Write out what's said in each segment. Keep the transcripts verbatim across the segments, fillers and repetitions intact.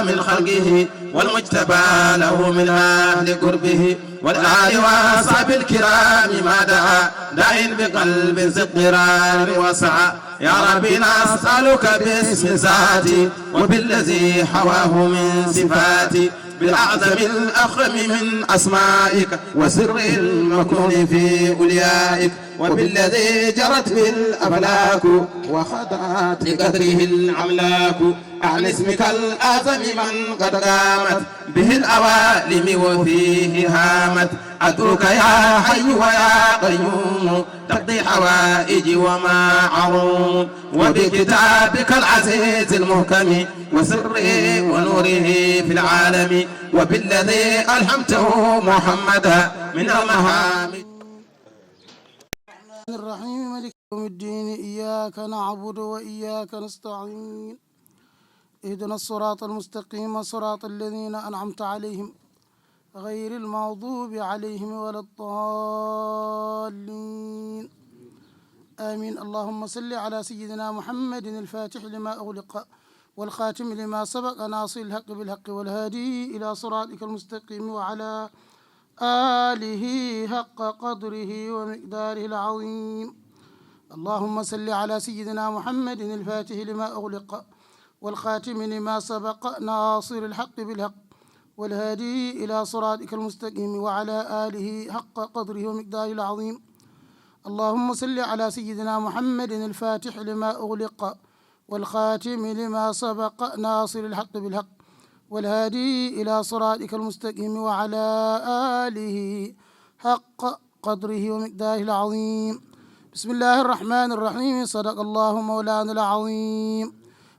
من خلقه والمجتبى له من أهل قربه والآل وأصحاب الكرام ما دعا داع بقلب ذي اضطرار وسعى. يا ربي نسألك باسم ذاتي وبالذي حواه من صفاتي بالأعظم الأخم من أسمائك وسر المكنون في أوليائك وبالذي جرت به الأفلاك وخضعت لقدره الأملاك عن اسمك الأعظم من قد قامت به العوالم وفيه هامت. أدعوك يا حي ويا قيوم تقضي حوائجي وما أروم وبكتابك العزيز المحكم وسره ونوره في العالم وبالذي ألهمته محمدا من المهام. الرحمن الرحيم. مالك يوم الدين. إياك نعبد وإياك نستعين. اهدنا الصراط المستقيم، صراط الذين أنعمت عليهم، غير المغضوب عليهم ولا الضالين. آمين. اللهم صل على سيدنا محمد الفاتح لما أغلق والخاتم لما سبق ناصر الحق بالحق والهادي إلى صراطك المستقيم وعلى آله حق قدره ومقداره العظيم. اللهم صل على سيدنا محمد الفاتح لما أغلق والخاتم لما سبق ناصر الحق بالحق والهادي إلى صراطك المستقيم وعلى آله حق قدره ومقداره العظيم. اللهم صل على سيدنا محمد الفاتح لما أغلق والخاتم لما سبق ناصر الحق بالحق والهادي إلى صراطك المستقيم وعلى آله حق قدره ومقداره العظيم. بسم الله الرحمن الرحيم. صدق الله مولانا العظيم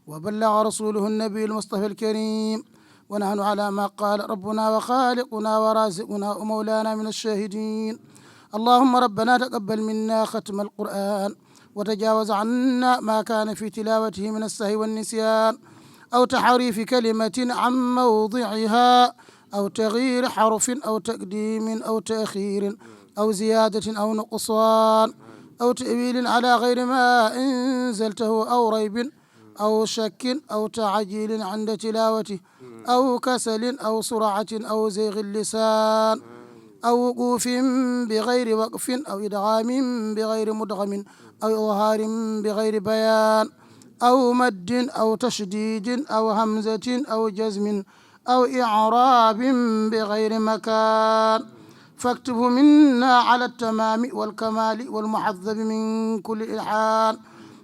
وبلغ رسوله النبي المصطفى الكريم، ونحن على ما قال ربنا وخالقنا ورازقنا ومولانا من الشاهدين. اللهم ربنا تقبل منا ختم القرآن وتجاوز عنا ما كان في تلاوته من السهو والنسيان أو تحريف كلمة عن موضعها أو تغيير حرف أو تقديم أو تأخير أو زيادة أو نقصان أو تأويل على غير ما أنزلته أو ريب أو شك أو تعجيل عند تلاوته أو كسل أو سرعة أو زيغ اللسان أو وقوف بغير وقف أو إدغام بغير مدغم أو إظهار بغير بيان أو مد أو تشديد أو همزة أو جزم أو إعراب بغير مكان، فاكتبه منا على التمام والكمال والمحذب من كل إلحان.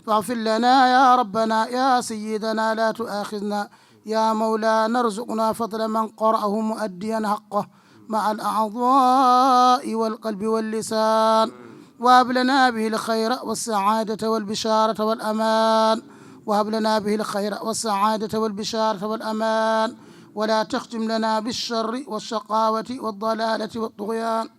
واغفر لنا يا ربنا يا سيدنا، لا تؤاخذنا يا مولانا، ارزقنا فضل من قرأه مؤديا حقه مع الأعضاء والقلب واللسان، وهب لنا به الخير والسعادة والبشارة والأمان، وهب لنا به الخير والسعادة والبشارة والأمان، ولا تختم لنا بالشر والشقاوة والضلالة والطغيان.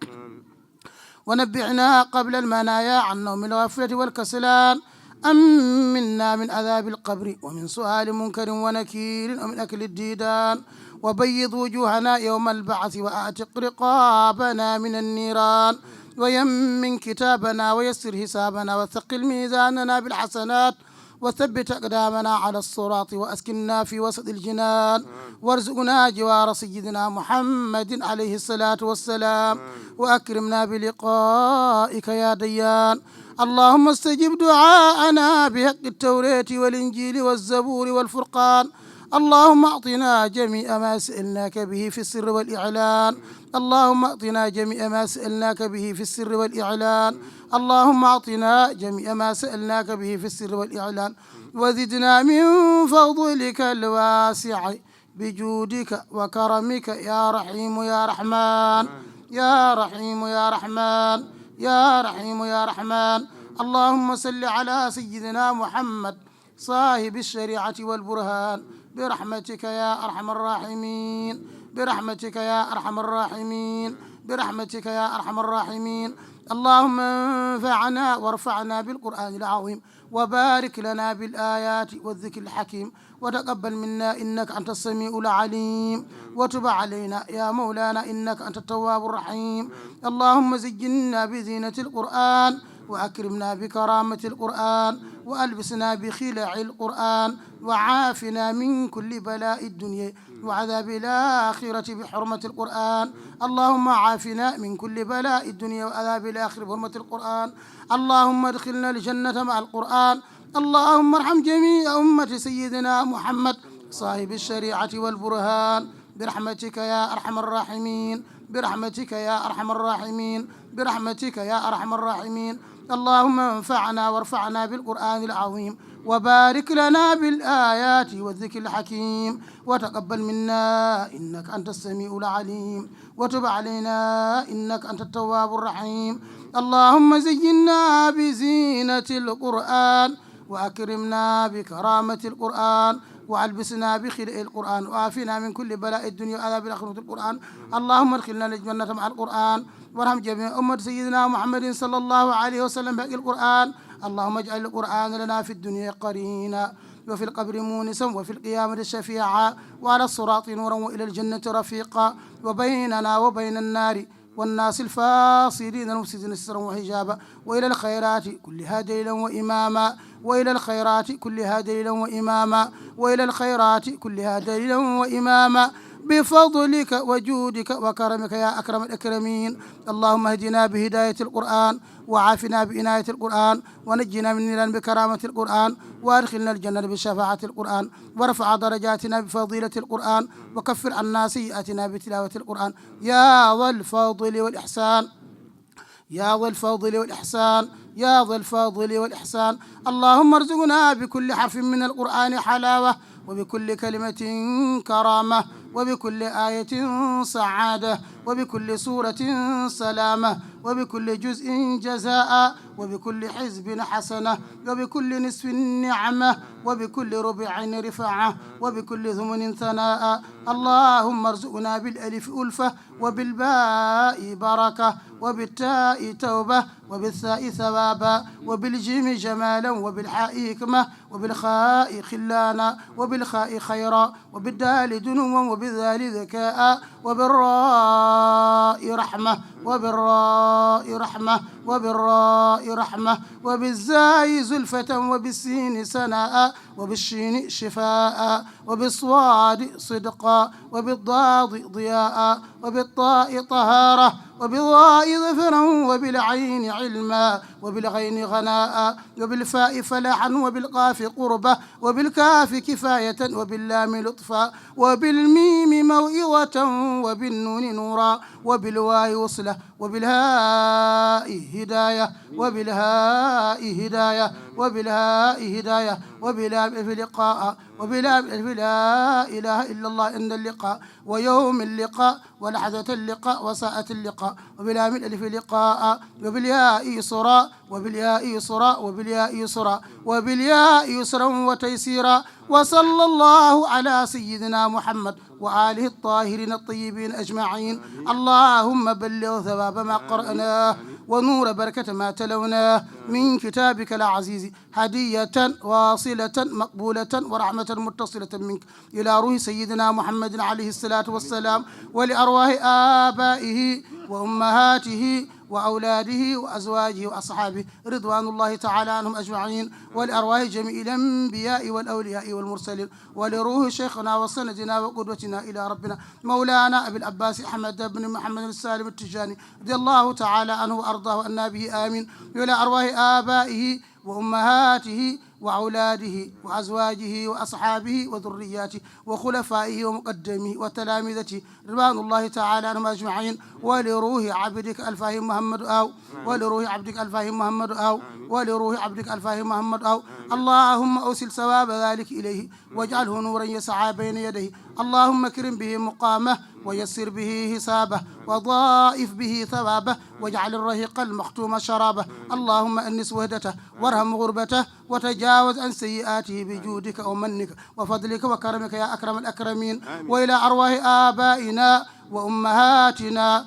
ونبهنا قبل المنايا عن نوم الغفلة والكسلان. أمنا من عذاب القبر ومن سؤال منكر ونكير ومن أكل الديدان. وبيض وجوهنا يوم البعث وأعتق رقابنا من النيران. ويمن كتابنا ويسر حسابنا وثقل ميزاننا بالحسنات وثبت أقدامنا على الصراط وأسكننا في وسط الجنان وارزقنا جوار سيدنا محمد عليه الصلاة والسلام وأكرمنا بلقائك يا ديان. اللهم استجب دعاءنا بحق التوراة والإنجيل والزبور والفرقان. اللهم أعطنا جميع ما سألناك به في السر والإعلان. اللهم أعطنا جميع ما سألناك به في السر والإعلان. اللهم أعطنا جميع ما سألناك به في السر والإعلان، وزدنا من فضلك الواسع بجودك وكرمك يا رحيم يا رحمن، يا رحيم يا رحمن، يا رحيم يا رحمن. اللهم صل على سيدنا محمد صاحب الشريعة والبرهان برحمتك يا أرحم الراحمين، برحمتك يا أرحم الراحمين، برحمتك يا أرحم الراحمين. اللهم انفعنا وارفعنا بالقرآن العظيم وبارك لنا بالآيات والذكر الحكيم وتقبل منا إنك أنت السميع العليم وتب علينا يا مولانا إنك أنت التواب الرحيم. اللهم زينا بزينة القرآن وأكرمنا بكرامة القرآن وألبسنا بخلع القرآن، وعافنا من كل بلاء الدنيا وعذاب الآخرة بحرمة القرآن. اللهم عافنا من كل بلاء الدنيا وعذاب الآخرة بحرمة القرآن. اللهم ادخلنا الجنة مع القرآن. اللهم ارحم جميع أمة سيدنا محمد صاحب الشريعة والبرهان، برحمتك يا أرحم الراحمين، برحمتك يا أرحم الراحمين، برحمتك يا أرحم الراحمين. اللهم انفعنا وارفعنا بالقرآن العظيم، وبارك لنا بالآيات والذكر الحكيم، وتقبل منا إنك أنت السميع العليم، وتب علينا إنك أنت التواب الرحيم. اللهم زينا بزينة القرآن، وأكرمنا بكرامة القرآن، وألبسنا بخلع القرآن، وعافنا من كل بلاء الدنيا وعذاب الآخرة القرآن. اللهم ادخلنا الجنة مع القرآن، وارحم جميع أمة سيدنا محمد صلى الله عليه وسلم بحق القرآن. اللهم اجعل القرآن لنا في الدنيا قرينا، وفي القبر مونسا، وفي القيامة شفيعا، وعلى الصراط نورا، وإلى الجنة رفيقا، وبيننا وبين النار والناس الفاسدين المفسدين سترا وحجابا، وإلى الخيرات كلها دليلا وإماما، وإلى الخيرات كلها دليلا وإماما، وإلى الخيرات كلها دليلا وإماما، بفضلك وجودك وكرمك يا أكرم الأكرمين. اللهم اهدنا بهداية القرآن، وعافنا بعناية القرآن، ونجنا من النيران بكرامة القرآن، وأدخلنا الجنة بشفاعة القرآن، وارفع درجاتنا بفضيلة القرآن، وكفر عنا سيئاتنا بتلاوة القرآن. يا ذا الفضل والإحسان، يا ذا الفضل والإحسان، يا ذا الفضل والإحسان. اللهم ارزقنا بكل حرف من القرآن حلاوة، وبكل كلمة كرامة، وبكل آية سعادة، وبكل سورة سلامة، وبكل جزء جزاء، وبكل حزب حسنة، وبكل نصف نعمة، وبكل ربع رفعة، وبكل ثمن ثناء. اللهم ارزقنا بالألف ألفة، وبالباء بركة، وبالتاء توبة، وبالثاء ثوابا، وبالجيم جمالا، وبالحاء حكمة، وبالخاء خلانا، وبالخاء خيرا، وبالدال دنوا، وبالذال ذكاء، وبالراء رحمة، وبالراء رحمة، وبالراء رحمة، وبالزاي زلفة، وبالسين سناء، وبالشين شفاء، وبالصاد صدقا، وبالضاد ضياء، وبالطاء طهارة، وبالظاء ظفرا، وبالعين علما، وبالغين غناء، وبالفاء فلاحا، وبالقاف قربة، وبالكاف كفاية، وباللام لطفا، وبالميم موعظة، وبالنون نورا، وبالواو وصلة، وبالهاء هداية، وبالهاء هداية، وبالهاء هداية، وباللام ألف لقاء، وبلام الألف لا إله إلا الله عند اللقاء، ويوم اللقاء، ولحظة اللقاء، وساعة اللقاء، وبلام الألف لقاء، وبالياء يسرا، وبالياء يسرا، وبالياء يسرا، وبالياء يسرا وتيسيرا. وصلى الله على سيدنا محمد وآله الطاهرين الطيبين أجمعين. اللهم بلغ ثواب ما قرأناه ونور بركة ما تلوناه من كتابك العزيز هدية واصلة مقبولة ورحمة متصلة منك إلى روح سيدنا محمد عليه الصلاة والسلام، ولأرواح آبائه وأمهاته وأولاده وأزواجه وأصحابه رضوان الله تعالى عنهم أجمعين، ولأرواح جميع الأنبياء والأولياء والمرسلين، ولروح شيخنا وسندنا وقدوتنا إلى ربنا مولانا أبي العباس أحمد بن محمد السالم التجاني رضي الله تعالى عنه وأرضاه عنا به، آمين. وإلى أرواح آبائه وأمهاته وأولاده وأزواجه وأصحابه وذرياته وخلفائه ومقدميه وتلامذته رضوان الله تعالى عنهم أجمعين، ولروح عبدك الفاهم محمد آو، ولروح عبدك الفاهم محمد آو، ولروح عبدك الفاهم محمد آو. اللهم أوصل ثواب ذلك إليه، واجعله نورا يسعى بين يديه. اللهم اكرم به مقامه، ويسر به حسابه، وضاعف به ثوابه، واجعل الرحيق المختوم شرابه. اللهم أنس وحدته، وارحم غربته، وتجاوز عن سيئاته بجودك ومنك وفضلك وكرمك يا أكرم الأكرمين. آمين. وإلى أرواح آبائنا وأمهاتنا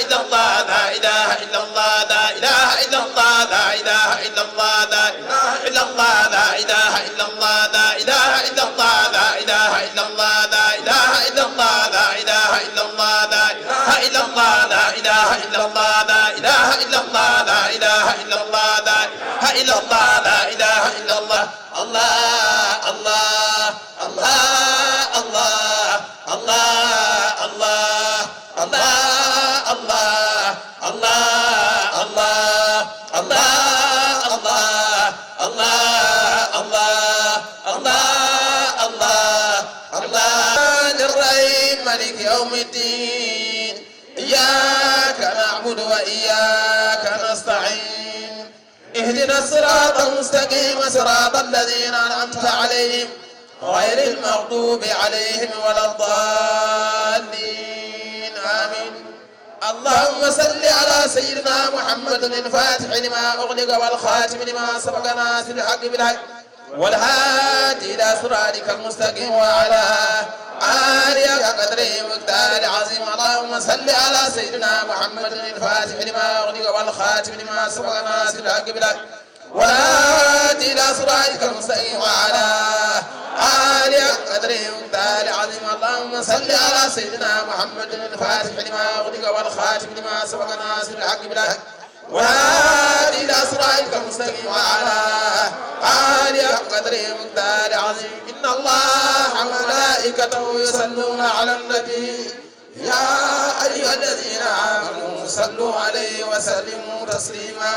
إلا الله، لا إله إلا الله، لا إله إلا الله، لا إله إلا الله، لا إله إلا الله، لا إله إلا الله، لا إله إلا الله، لا إله إلا الله، لا إله إلا الله، لا إله إلا الله، لا إله إلا الله، لا إله إلا الله، لا إله إلا الله، لا إله إلا الله، لا إله إلا الله، لا إله إلا الله. الله، الله، الله، الله، الله، الله، الله، الله، الله، الله، الله، الله، الله، الله، الله، الله، الله. الرحمن الرحيم، مالك يوم الدين. إياك نعبد وإياك نستعين. اهدنا الصراط المستقيم، صراط الذين أنعمت عليهم، غير المغضوب عليهم ولا الضالين. آمين. اللهم صل على سيدنا محمد الفاتح لما أغلق والخاتم لما سبق ناصر الحق بالحق والهادي إلى صراطك المستقيم وعلى آله حق قدره ومقداره العظيم. اللهم صل على سيدنا محمد الفاتح لما أغلق والخاتم لما سبق ناصر الحق بالحق والهادي إلى صراطك المستقيم وعلى آله حق قدره ومقداره العظيم. اللهم صل على سيدنا محمد الفاتح لما أغلق والخاتم لما سبق ناصر الحق بالحق والهادي إلى صراطك المستقيم وعلى آله حق قدره ومقداره العظيم. إن الله وملائكته يصلون على النبي، يا أيها الذين آمنوا صلوا عليه وسلموا تسليما.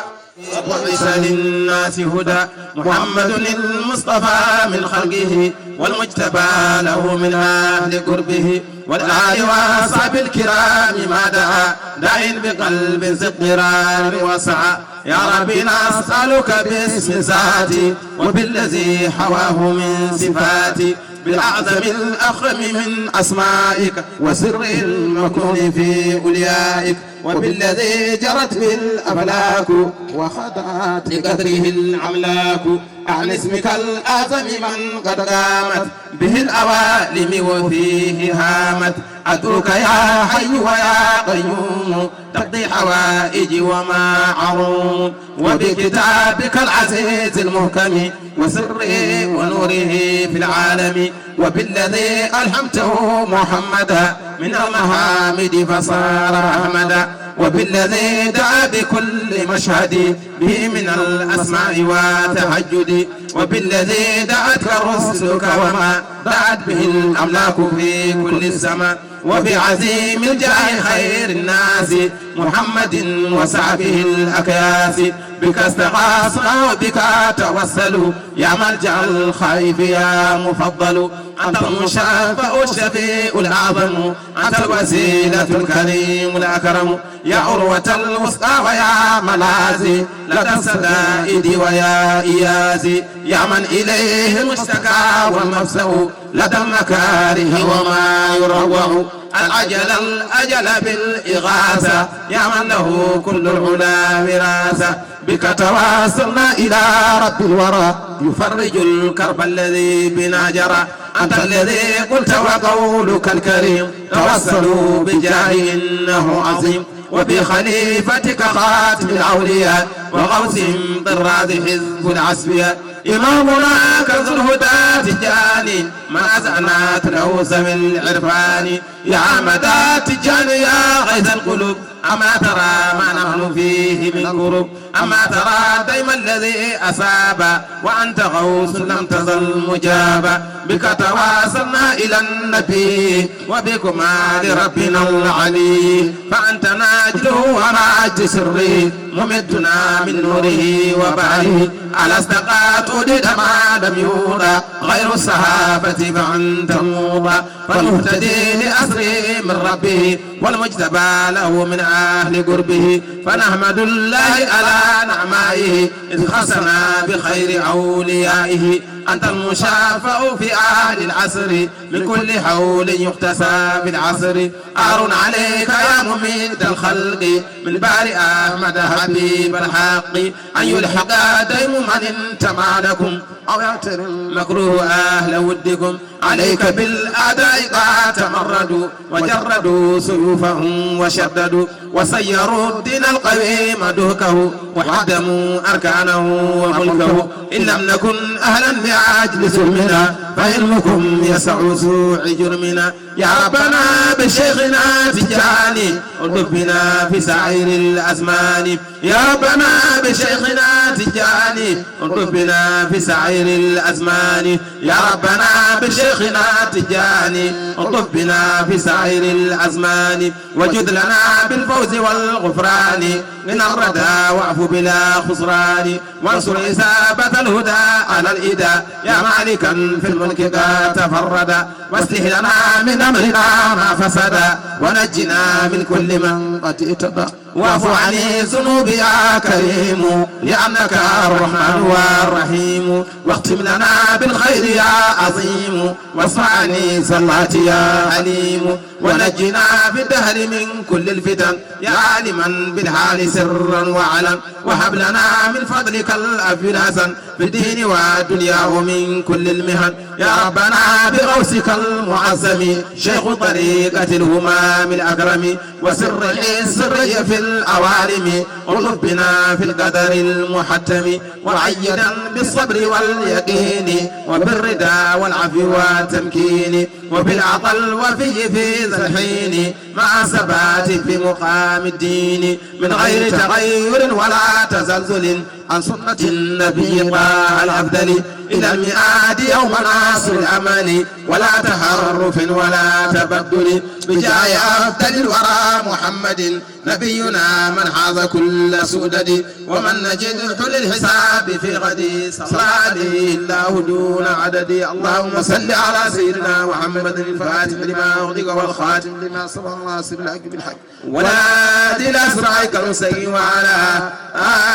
وبعث للناس هدى، محمد المصطفى من خلقه، والمجتبى له من أهل قربه، والآل وأصحاب الكرام ما دعا داع بقلب ذي اضطرار وسعى. يا ربي نسألك باسم ذاتي وبالذي حواه من صفاتي، بالأعظم الأخم من أسمائك وسر المكنون في أوليائك، وبالذي جرت به الأفلاك وخضعت لقدره الأملاك، عن اسمك الأعظم من قد قامت به العوالم وفيه هامت. أدعوك يا حي ويا قيوم تقضي حوائجي وما أروم، وبكتابك العزيز المحكم وسره ونوره في العالم، وبالذي ألهمته محمدا من المحامد فصار أحمدا، وبالذي دعا بكل مشهد به من الأسماء وتهجد، وبالذي دعتك رسلك وما دعت به الأملاك في كل السماء، وبعظيم الجاه خير الناس محمد وصحبه الأكياس، بك استغاثنا وبك توسلوا يا ملجأ الخائف يا مفضل، أنت المشفع الشفيع الأعظم، أنت الوسيلة الكريم الأكرم، يا عروة الوثقى ويا ملاذي لدى الشدائد ويا إياذي، يا من إليه المشتكى والمفزع لدى المكاره وما يروع، الأجل الأجل بالإغاثة، يا من له كل العلا وراثة، بك توسلنا إلى رب الورى يفرج الكرب الذي بنا جرى، أنت الذي قلت وقولك الكريم توسلوا بجاه إنه عظيم، وبخليفتك خاتم الأولياء وغوثهم ضراز حزب الأصفياء، إمامنا كنز الهدى تجاني ما أذعنت له ذوي العرفان، يا أحمد تجاني يا غيث القلوب، أما ترى ما نحن فيه من كرب، أما ترى ديم الذي أصاب، وأنت غوث لم تزل مجابا، بك توسلنا إلى النبي، وبكما لربنا العلي، فأنت ناجده وناجي سره، ممدنا من نوره وبهره، على استقاط أدد ما لم يوضع، غير الصحابة فأنت موضع، فالمهتدي لأسره من ربه، والمجتبى له من أهل قربه، فنحمد الله على نعمائه، إذ خصنا بخير أوليائه، أنت المشفع في أهل العصر، من كل حول يقتسى في العصر، عار عليك يا مميت الخلق، من بار أحمد حبيب الحق، أن يلحق ديم من انتمى لكم، أو يغترم مكروه أهل ودكم، عليك بالأعداء قد تمردوا، وجردوا سيوفهم وشددوا، وسيروا الدين القويم دهكه، وهدموا أركانه وملكه، إن لم نكن أهلا لأجل ظلمنا، فعلمكم يسع سوء جرمنا، يا ربنا بشيخنا تجاني، ارض بنا في سائر الأزمان، يا ربنا بشيخنا تجاني، ارض بنا في سائر الأزمان، يا ربنا بشيخنا تجاني، ارض بنا في سائر الأزمان، وجد لنا بالفوز والغفران، من الردى واعف بلا خسران، وانصر إصابة الهدى على الإدى، يا مالكا في الملك قد تفرد، واصلح لنا من أمرنا ما فسد، ونجنا من كل من قد اهتدى، واعف عن الذنوب يا كريم، لأنك الرحمن والرحيم، واختم لنا بالخير يا عظيم، واصفح عن الزلات يا عليم، ونجنا في الدهر من كل الفتن، يا عالما بالحال سرا وعلن، وهب لنا من فضلك العفو الحسن في الدين والدنيا ومن كل المحن، يا ربنا بغوثك المعظم، شيخ طريقة الهمام الأكرم، وسره السري في العوالم، ولبنا في القدر المحتم، وعيدا بالصبر واليقين، وبالرضا والعفو والتمكين، وبالعطاء الوفي في ذا الحين، مع ثبات في مقام الدين، من غير تغير ولا تزلزل، عن سنة النبي طه الأفضل، إلى الميعاد يوم نصر الأمل، ولا تحرف ولا تبدل، بجاه أفضل الورى محمد، نبينا من حاز كل سؤدد، ومن نجده للحساب في غد، صلى عليه الله دون عدد. اللهم صل على سيدنا محمد الفاتح لما أغلق والخاتم لما سبق ناصر الحق بالحق، والهادي إلى صراطك المستقيم، وعلى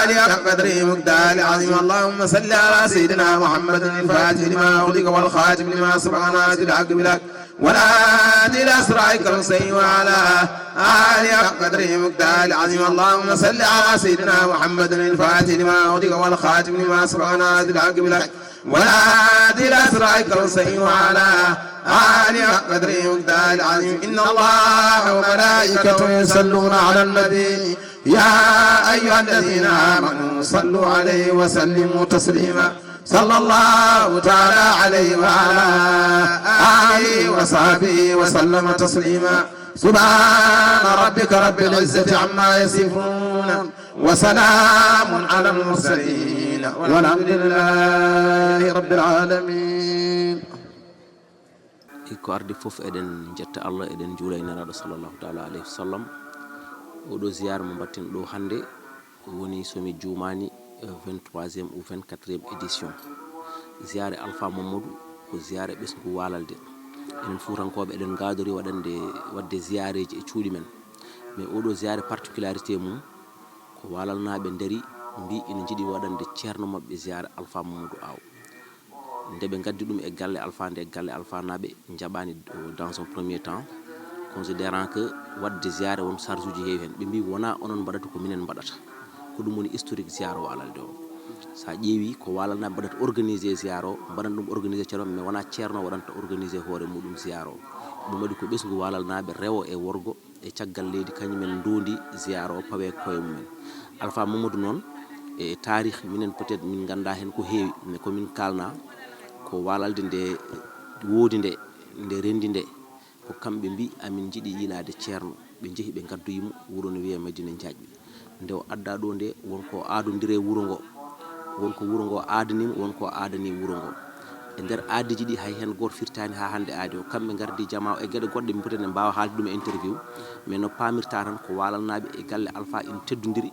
آله حق قدره ومقداره العظيم. اللهم صل على سيدنا محمد الفاتح لما أغلق والخاتم لما سبق ناصر الحق بالحق، والهادي إلى صراطك المستقيم وعلى آله حق قدره ومقداره العظيم. اللهم صل على سيدنا محمد الفاتح لما أغلق والخاتم لما سبق ناصر الحق بالحق والهادي إلى صراطك المستقيم وعلى آله حق قدره ومقداره العظيم. إن الله وملائكته يصلون على النبي يا أيها الذين آمنوا صلوا عليه وسلموا تسليما. صلى الله تعالى عليه وعلى آله وصحبه وسلم تسليما. سبحان ربك رب العزة عما يصفون وسلام على المرسلين والحمد لله رب العالمين. E ko ardi fof eɗen njetta Allah, eɗen njuula e Nelaaɗo sallallahu taala alayhi wa sallam. Oɗo ziyaara mo mbatten ɗo hannde woni, so mi juumaani, vingt-troisième ou vingt-quatrième édition ziyaare Alpha Mamadou. Ko ziyaare ɓesngu Waalalde. Enen Fuutankooɓe eɗen ngaadori waɗande, waɗde ziyaareeji e cuuɗi men, mais oɗo ziyaare particularité mum ko Waalalnaaɓe ndari mbi ina njiɗi waɗande ceerno maɓɓe ziyaare Alpha Mamadou Aw. Nde ɓe ngaddi ɗum e galle Alpha nde, galle Alpha naaɓe njaɓaani dans un premier temps, considérant que waɗde ziyaare won charge uji heewi heen. Ɓe mbi wona onon mbaɗata, ko minen mbaɗata. Ko ɗum woni historique ziyaare o Waalalde o. So a ƴeewi ko Waalalnaaɓe mbaɗata organisé ziyaare o, mbaɗan ɗum organisé ceerno, mais wona ceerno waɗanta organisé hoore muɗum ziyaare o. Ɗum waɗi ko ɓesngu Waalalnaaɓe rewo e worgo e caggal leydi, kañum en ndoondi ziyaara o pawe koye mumen. Alpha Mamadou noon, e taarih minen peut-être min nganndaa heen ko heewi, mais ko min kaalna ko Waalalde nde woodi nde, nde renndi nde, ko kamɓe mbi amin njiɗi yiilaade ceerno. Ɓe njehi ɓe ngaddoyi mo wuro no wiyee Madina Njaajɓi. Nde o addaa ɗo nde, won ko aadondire wuro ngo, won ko wuro ngo aadanii mo, won ko aadanii wuro ngo. E nder aadiiji ɗi hay heen gooto firtaani haa hannde aadi o. Kamɓe ngardi jamaa o e geɗe goɗɗe, min peut-être en mbaawa haalde ɗum e interview, mais no paamirtaa tan ko Waalalnaaɓe e galle Alpha ina teddondiri,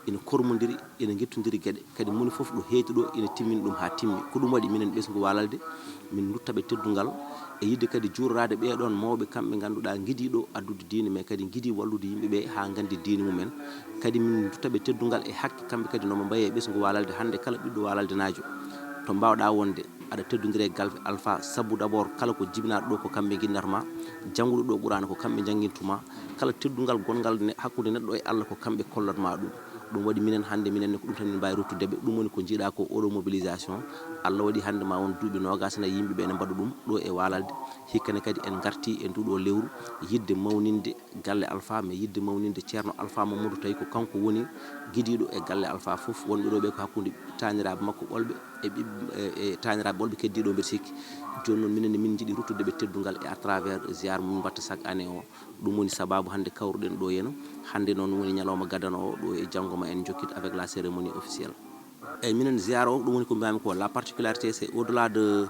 ina kormondiri, ina ngettondiri geɗe. Kadi moni fof ɗo heedi ɗo ina timmini ɗum haa timmi. Ko ɗum waɗi minen ɓesngu Waalalde min ndutta ɓe teddungal e yiɗde kadi juuroraade ɓee ɗoon mawɓe kamɓe ngannduɗaa ngidii ɗo addude diine, mais kadi ngidii wallude yimɓe ɓe haa nganndi diine mumen. Kadi min ndutta ɓe teddungal e hakke, kamɓe kadi no ɓe mbayi e ɓesngu Waalalde hannde. Kala ɓiɗɗo Waalaldenaajo to mbaawɗaa wonde, aɗa teddondira e galle Alpha, sabu d'abord kala ko jibinaaɗo ɗo ko kamɓe nginnata ma, jannguɗo ɗo Quraana ko kamɓe njanngintu ma, kala teddungal gonngal ne-, hakkunde neɗɗo e Allah ko kamɓe kollat ma ɗum. Ɗum waɗi minen hannde, minen ne ko ɗum tan min mbaawi ruttude ɓe. Ɗum woni ko njiiɗaa ko oɗo mobilisation. Allah waɗi hannde ma won duuɓi noogaas e nayi yimɓe ɓe ene mbaɗa ɗum ɗo e Waalalde. Hikka ne kadi en ngartii e nduɗo lewru yiɗde mawninde galle Alpha, mais yiɗde mawninde ceerno Alpha Mamadou, tawi ko kanko woni gidiiɗo e galle Alpha fof. Wonɓe ɗo ɓe ko hakkunde taaniraaɓe makko ɓolɓe e ɓiɓ-, e, e taaniraaɓe ɓolɓe keddiiɗo mbeɗa sikki. Jooni noon minen ne min njiɗi ruttude ɓe teddungal e à travers ziyaara mo min mbaɗta chaque année o. Ɗum woni sabaabu hannde kawruɗen ɗo heno. Hannde noon woni ñalawma gadano o ɗo e janngo ma en njokkit avec la cérémonie officielle. Eyi, minen ziyaara o ɗum woni ko mbiyami ko la particularité, c'est au-delà de,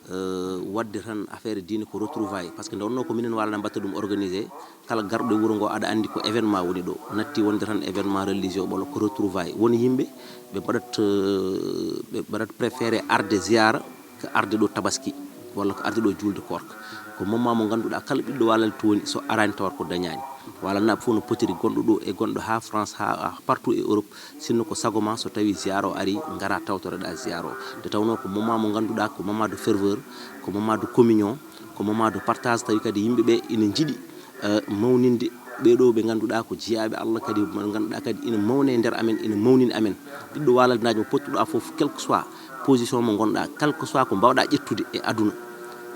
euh, waɗde tan affaire diine ko retrouvaille, parce que nde wonno ko minen waalana mbatta ɗum organisé. Kala garɗo e wuro ngo aɗa anndi ko événement woni ɗo. Natti wonde tan événement religieux ɓolo ko retrouvaille. Won yimɓe ɓe mbaɗat, euh, ɓe mbaɗat préféré arde ziyaara ko arde ɗo tabaski walla ko arde ɗo juulde koorka. Ko moment mo ngannduɗaa kala ɓiɗɗo Waalal tooni, so araani tawat ko dañaani. Waalalnaaɓe fof no potiri, gonɗo ɗo e gonɗo haa France, haa, haa partout e Europe, sinno ko sago ma so tawi ziyaara o ari, ngara tawtoreɗaa ziyaara o. Nde tawnoo ko moment mo ngannduɗaa ko moment de ferveur, ko moment de communion, ko moment de partage, tawi kadi yimɓe ɓe ina njiɗi, eh, mawninde ɓee ɗo ɓe ngannduɗaa ko jiyaaɓe Allah, kadi ɓe ngannduɗaa kadi ina mawna e nder amen, ina mawnina amen. Ɓiɗɗo Waalaldenaajo mo pottuɗaa fof, quel que soit position mo ngonɗaa, quel que soit ko mbaawɗaa ƴettude e aduna,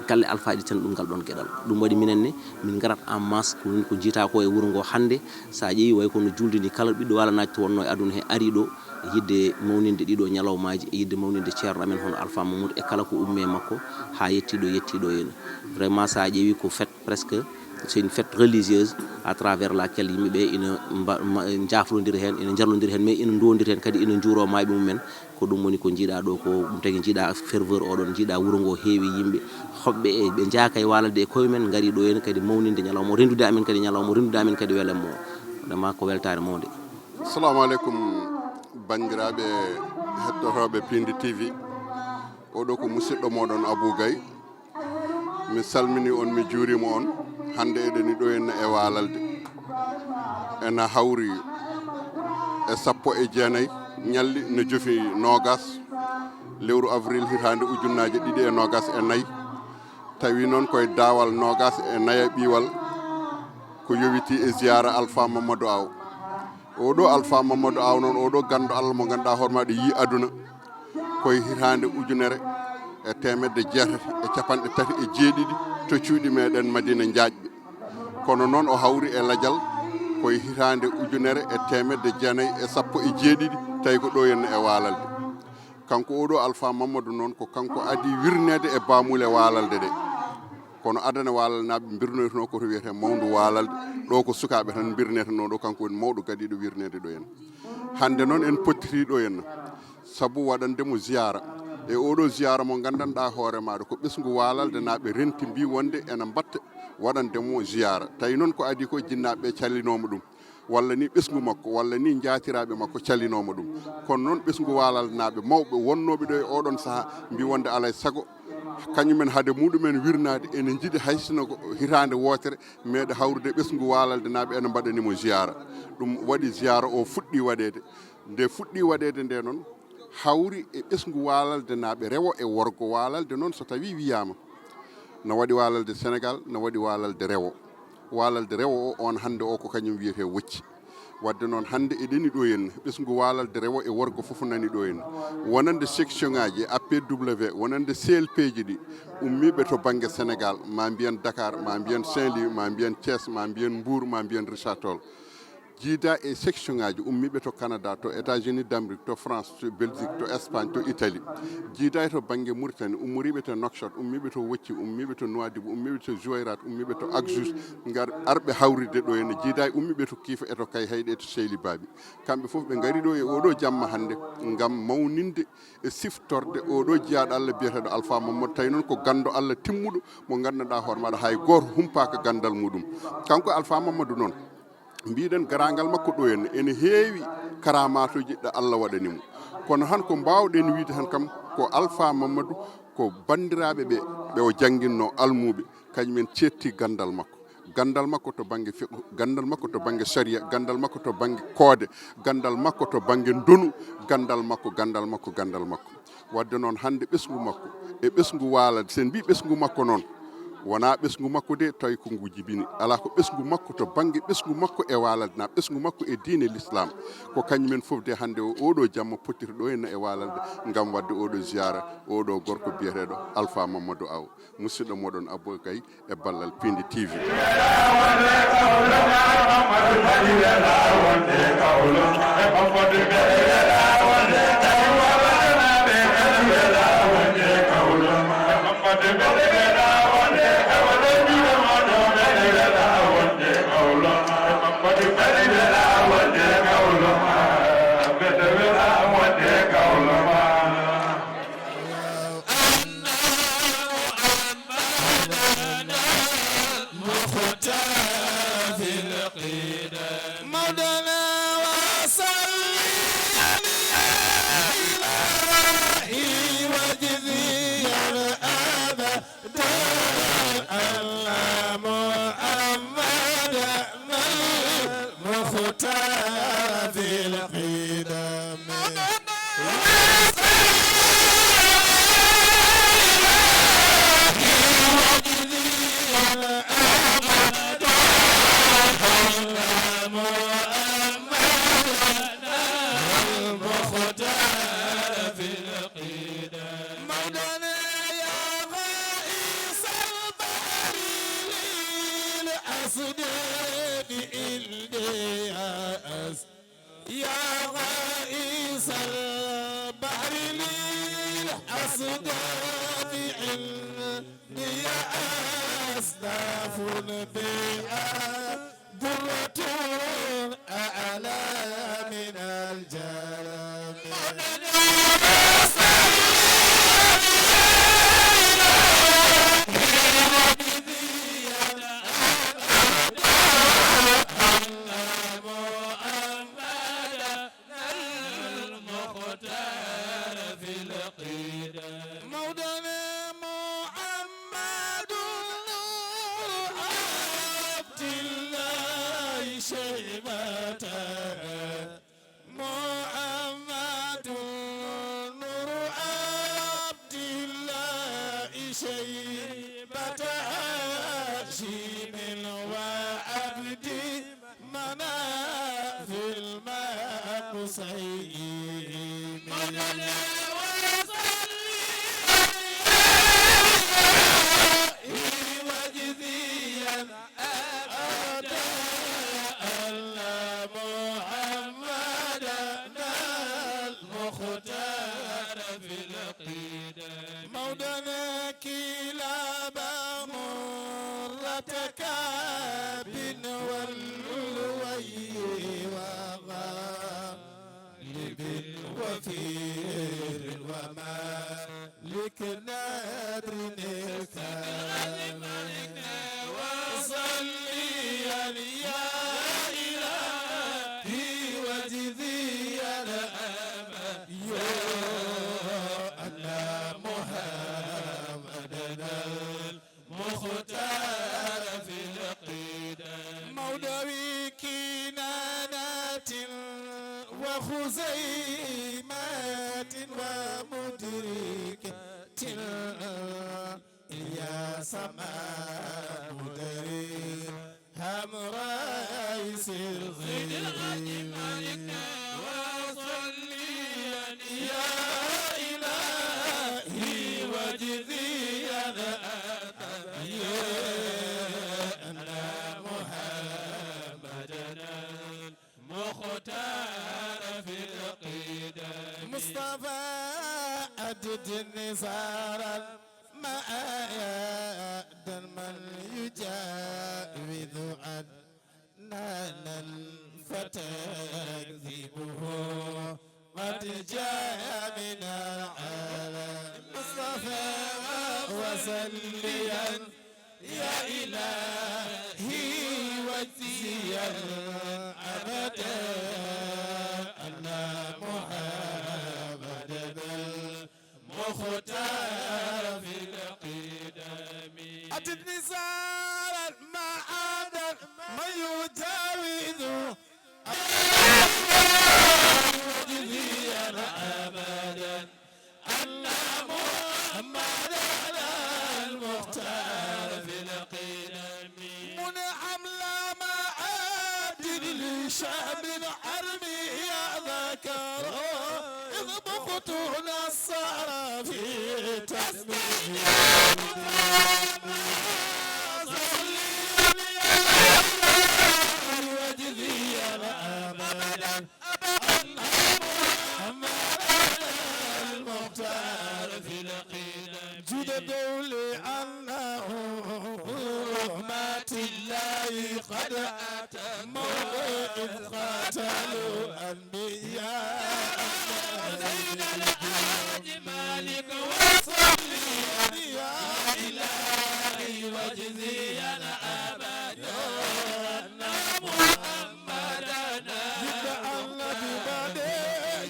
galle Alpha Edi tan ɗum ngal ɗon geɗal. Ɗum waɗi minen ne, min ngarat en masse, ko woni ko njiitaa ko e wuro ngo hannde. So a ƴeewi, way kono juulde ni, kala ɓiɗɗo Waalanaajo to wonnoo e aduna he ari ɗo, yiɗde mawninde ɗiɗo ñalawmaaji, e yiɗde mawninde ceerno amen hono Alpha Mamadou e kala ko ummi e makko, haa yettii ɗo yettii ɗo heno. Vraiment, so a ƴeewi, ko fête presque, c'est une fête religieuse à travers laquelle yimɓe ɓe ina mba-, ma-, njaaflondira heen, ina njarlondira heen, mais ina nduwondira heen kadi, ina njuuroo maayɓe mumen. Ko ɗum woni ko njiiɗaa ɗo ko, ɗum tagi njiiɗaa ferveur oɗon, njiiɗaa wuro ngo heewi yimɓe, hoɓɓe e ɓe njaaka e Waalalde e koye men, ngari ɗo heno kadi mawninde ñalawma o, renndude amen kadi ñalawma o, renndude amen kadi welamma o. Vraiment ko weltaare mawnde. Assalamu aleykum, banndiraaɓe hettotooɓe Pindi T V. Oɗo ko musidɗo mooɗon Abou Gaye. Mi salmini on, mi juurima on. Hannde eɗen ɗo henna e Waalalde. Ena hawri e sappo e jeenayi ñalli no jofi noogas lewru avril hitaande ujunnaaje ɗiɗi e noogas e nayi. Tawi noon koye daawal noogas e nayaɓiwal ko yowiti e ziyaara Alpha Mamadou Aw. Oɗo Alpha Mamadou Aw noon, oɗo ganndo Allah mo ngannduɗaa hoore maaɗo yii aduna, koye hitaande ujunere e teemedde jeetati e capanɗe tati e jeeɗiɗi to cuuɗi meɗen Madina Njaajɓe. Kono noon o hawri e lajal koye hitaande ujunere e teemedde jeenayi e sappo e jeeɗiɗi, tawi ko ɗo henna e Waalalde. Kanko oɗo Alpha Mamadou noon, ko kanko adi wirneede e baamuule Waalalde ɗe. Kono adana Waalalnaaɓe mbirnoytunoo ko to wiyetee Mawndu Waalalde, ɗo ko sukaaɓe tan mbirnetenoo ɗo, kanko woni mawɗo gadiiɗo wirneede ɗo henna. Hannde noon en pottiti ɗo henna. Sabu waɗande mo ziyaara. E oɗo ziyaara mo nganndanɗaa hoore maaɗa, ko ɓesngu Waalaldenaaɓe renti mbi wonde ena mbatta waɗande mo ziyaara. Tawi noon ko adi ko jinnaaɓe ɓe calinooma ɗum, walla ni ɓesngu makko, walla ni njaatiraaɓe makko calinooma ɗum. Kono noon ɓesngu Waalaldenaaɓe mawɓe wonnooɓe ɗo e oɗon sahaa mbi wonde alay sago kañumen hade muɗumen wirnaade ene njiɗi hay sino ko hitaande wootere meeɗa hawrude ɓesngu Waalaldenaaɓe ene mbaɗani mo ziyaara. Ɗum waɗi ziyaara o fuɗɗi waɗeede. Nde fuɗɗi waɗeede nde noon, hawri e ɓesngu Waalaldenaaɓe rewo e worgo. Waalalde noon so tawi wiyaama, na waɗi Waalalde Senegaal, na waɗi Waalalde rewo. Waalalde rewo o, on hannde o ko kañum wiyetee Wocci. Wadde noon hannde eɗeni ɗo henna, ɓesngu Waalalde rewo e worgo fof nani ɗo henna. Wonande section ŋaaji, A P W, wonande C L P ji ɗi, ummiiɓe to bannge Senegaal, ma mbiyen Dakar, ma mbiyen Saint-Louis, ma mbiyen Thiès, ma mbiyen Mbour, ma mbiyen Richard Toll. Jiida e section ŋaaji ummiiɓe to Canada, to États-Unis d'Amérique, to France, to Belgique, to Espagne, to Italie. Jiida e to bannge Mauritanie, ummoriiɓe to Nouakchott, ummiiɓe to Wocci, ummiiɓe to Nouadhibou, ummiiɓe to Zouérate, ummiiɓe to Axouch, ngar arɓe hawride ɗo henna. Jiida e ummiiɓe to Kiifa e to Kayhayɗi e to Seyli Baabi. Kamɓe fof ɓe ngari ɗo e oɗo jamma hannde ngam mawninde e siftorde oɗo jiyaaɗo Allah biyeteeɗo Alpha Mamadou, tawi noon ko ganndo Allah timmuɗo mo nganndanɗaa hoore maaɗa hay gooto humpaaka ganndal muɗum. Kanko Alpha Mamadou noon, mbiɗen garaangal makko ɗo henna ene heewi karaamaatuuji ɗo Allah waɗani mo. Kono han ko mbaawɗen wiyde han kam ko Alpha Mamadou ko banndiraaɓe ɓe, ɓe o jannginnoo almuuɓe, kañumen ceetti ganndal makko. Ganndal makko to bannge fiqhu, ganndal makko to bannge sariya, ganndal makko to bannge koode, ganndal makko to bannge ndonu, ganndal makko, ganndal makko, ganndal makko. Wadde noon hannde ɓesngu makko e ɓesngu Waalalde, so en mbii ɓesngu makko noon, wonaa ɓesngu makko de tawi ko ngu jibini. Alaa ko ɓesngu makko to bannge ɓesngu makko e Waalalde, na ɓesngu makko e diine Lislaam. Ko kañumen fof de hannde o, oɗo jamma pottiri ɗo henna e Waalalde ngam waɗde oɗo ziyaara, oɗo gorko biyeteeɗo Alpha Mamadou Aw. Musidɗo moɗon Abou Gaye e ballal Pindi T V. مولانا وصلي يا إلهي واجزي الأبد أن محمدا المختار في القدم. مولانا يا غائص البحر للأسدين عندي يا أس-، يا غائص البحر للأسدين عندي يا أسداف بها درة أعلى من الجلم. المختار في القدم. مولانا محمد نور عبد الله شيبة. محمد نور عبد الله شيبة. التيم. وصلي واجزيا أبدا أن محمدنا المختار في القدم. مولانا كلاب مرة كاب واللوي وغالب وفير ومالك نادر الكرم. وصليا يا إلهي واجزيا أبدا أن محمدنا المختار في القدم. مولوي كنانة وخزيمة ومدركة يا سماء مدري حمراء سر غير. وصليا يا إلهي واجزيا أبدا أن محمدنا المختار في القدم. مصطفى أدد نزارا ما أيد من يجاوز عدنانا فتكذبه قد جاء من العالم. مصطفى وصليا يا إلهي واجزيا أبدا أن محمدنا المختار في القدم. أتت نزارا ما عاد من يجاوز واجزيا أبدا أن محمدنا المختار في القدم. منعم لا معادن لشام عربي يا ذكر إذ بخت نصارى في تسمية. واجزيا أبدا أن محمدنا المختار في القدم. جد دولي أنه رحمة الله قد أتموا إذ قاتلوا أنبياء. سيدنا الحاج مالك وصلي يا إلهي واجزيا أبدا أن محمدنا. Yimɓe Allah duɓaade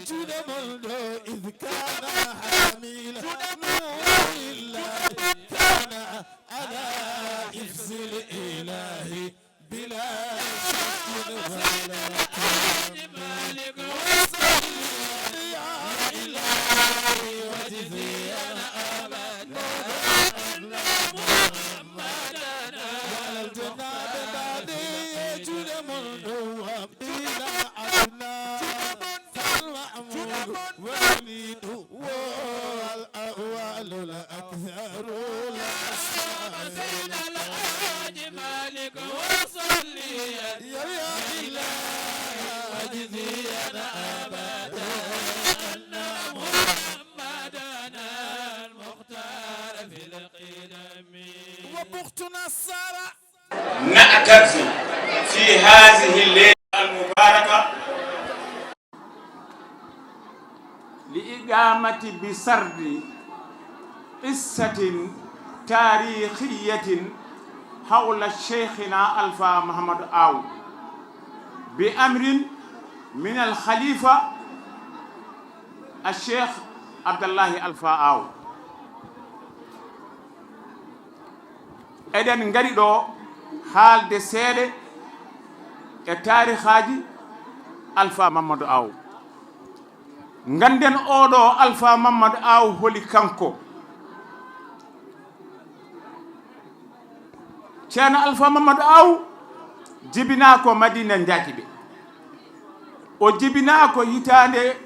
juuɗe mon ɗo, إذ كان حاملا نور الله كان على حفظ الإله بلا شك ولا تردد. يا إلهي واجزيا أبدا أن محمدنا. Walal jonnaaɓe mbaɗe juuɗe mon ɗo, وقيل عدنان فالمأمون والوليد والأول الأكثر الأصحاب. سيدنا الحاج مالك وصلي يا إلهي واجزيا أبدا أن محمدنا المختار في القدم. وبخت نصارى. نعتز في هذه الليلة المباركة. لإقامة بسرد قصة تاريخية حول شيخنا ألفا محمد آو بأمر من الخليفة الشيخ عبد الله ألفا آو. Eɗen ngari ɗo haalde seeɗa e taarihaaji Alfa Mamadou Aw. Ngannden oɗo Alfa Mamadou Aw holi kanko. Ceerno Alfa Mamadou Aw jibinaa ko Madina Njaakiɓe. O jibinaa ko hitaande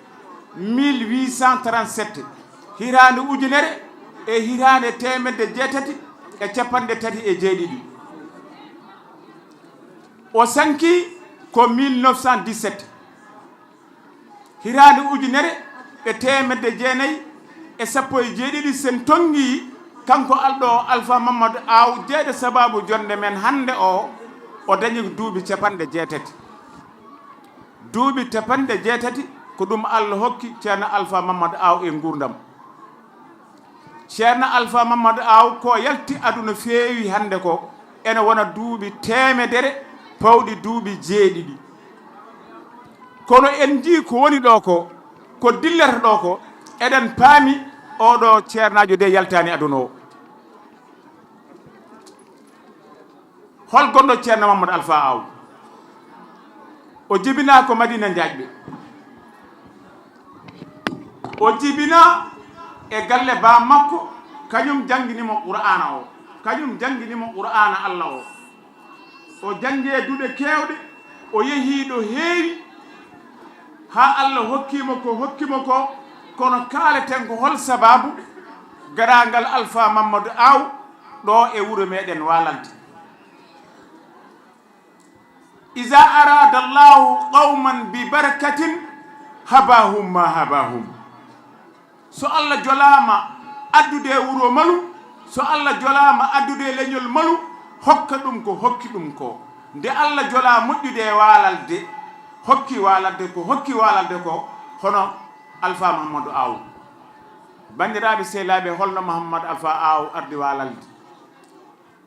mille huit cent trente-sept, hitaande ujunere e hitaande teemedde jeetati e cappanɗe tati e jeeɗiɗi. O sanki ko mille neuf cent dix-sept, hitaande ujunere e teemedde jeenayi e sappo e jeeɗiɗi, sen tonngi kanko alɗo o Alfa Mamadou Aw, jeyɗo sabaabu jonnde men hannde o, o dañi duuɓi cappanɗe jeetati. Duuɓi cappanɗe jeetati ko ɗum Allah hokki Ceerno Alfa Mamadou Aw e nguurndam. Ceerno Alfa Mamadou Aw ko yalti aduna feewi hannde ko ene wona duuɓi teemedere pawɗi duuɓi jeeɗiɗi. Kono en njii ko woni ɗo ko, ko dillata ɗo ko, eɗen paami oɗo ceernaajo de yaltaani aduna o. Hol gonɗo Ceerno Mamadou Alfa Aw? O jibinaa ko Madina Njaajɓe. O jibinaa e galle baa makko, kañum janngini mo Qur'aana o, kañum janngini mo Qur'aana Allah o. O janngi e duɗe keewɗe, o yehii ɗo heewi, haa Allah hokkii mo ko hokki mo ko, kono kaaleten ko hol sabaabu garaangal Alfa Mamadou Aw ɗo e wuro meɗen Waalalde. Iza arada Allahu qawman bi barakatin habahum ma habahum. So Allah jolaama addude e wuro malu, so Allah jolaama addude e leñol malu, hokka ɗum ko hokki ɗum ko. Nde Allah jolaa moƴƴude e Waalalde, hokki Waalalde ko hokki Waalalde ko, hono Alfa Mahamadou Aw. Banndiraaɓe sehilaaɓe, holno Mahamadou Alfa Aw ardi Waalalde?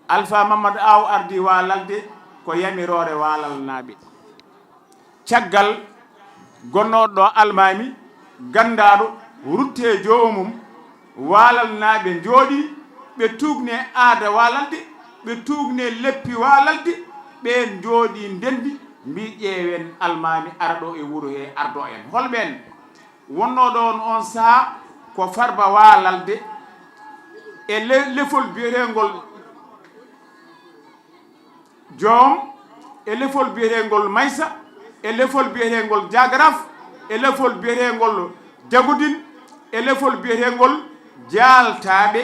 Alfa Mamadou Aw ardi Waalalde ko yamiroore Waalalnaaɓe. Caggal gonnooɗo ɗo almaami, ganndaaɗo, ruttee joomum, Waalalnaaɓe njooɗii, ɓe tuugnee aada Waalalde, ɓe tuugnee leppi Waalalde, ɓeen njooɗii ndenndi, mbii ƴeewen almaami ara ɗo e wuro hee, ardoo en. Hol ɓeen? Wonnoo ɗoon oon sahaa ko Farba Waalalde e le-, lefol biyeteengol Joom, e lefol biyeteengol Maysa, e lefol biyeteengol Jaagaraaf, e lefol biyeteengol Jagudin, e lefol biyeteengol Jaaltaaɓe.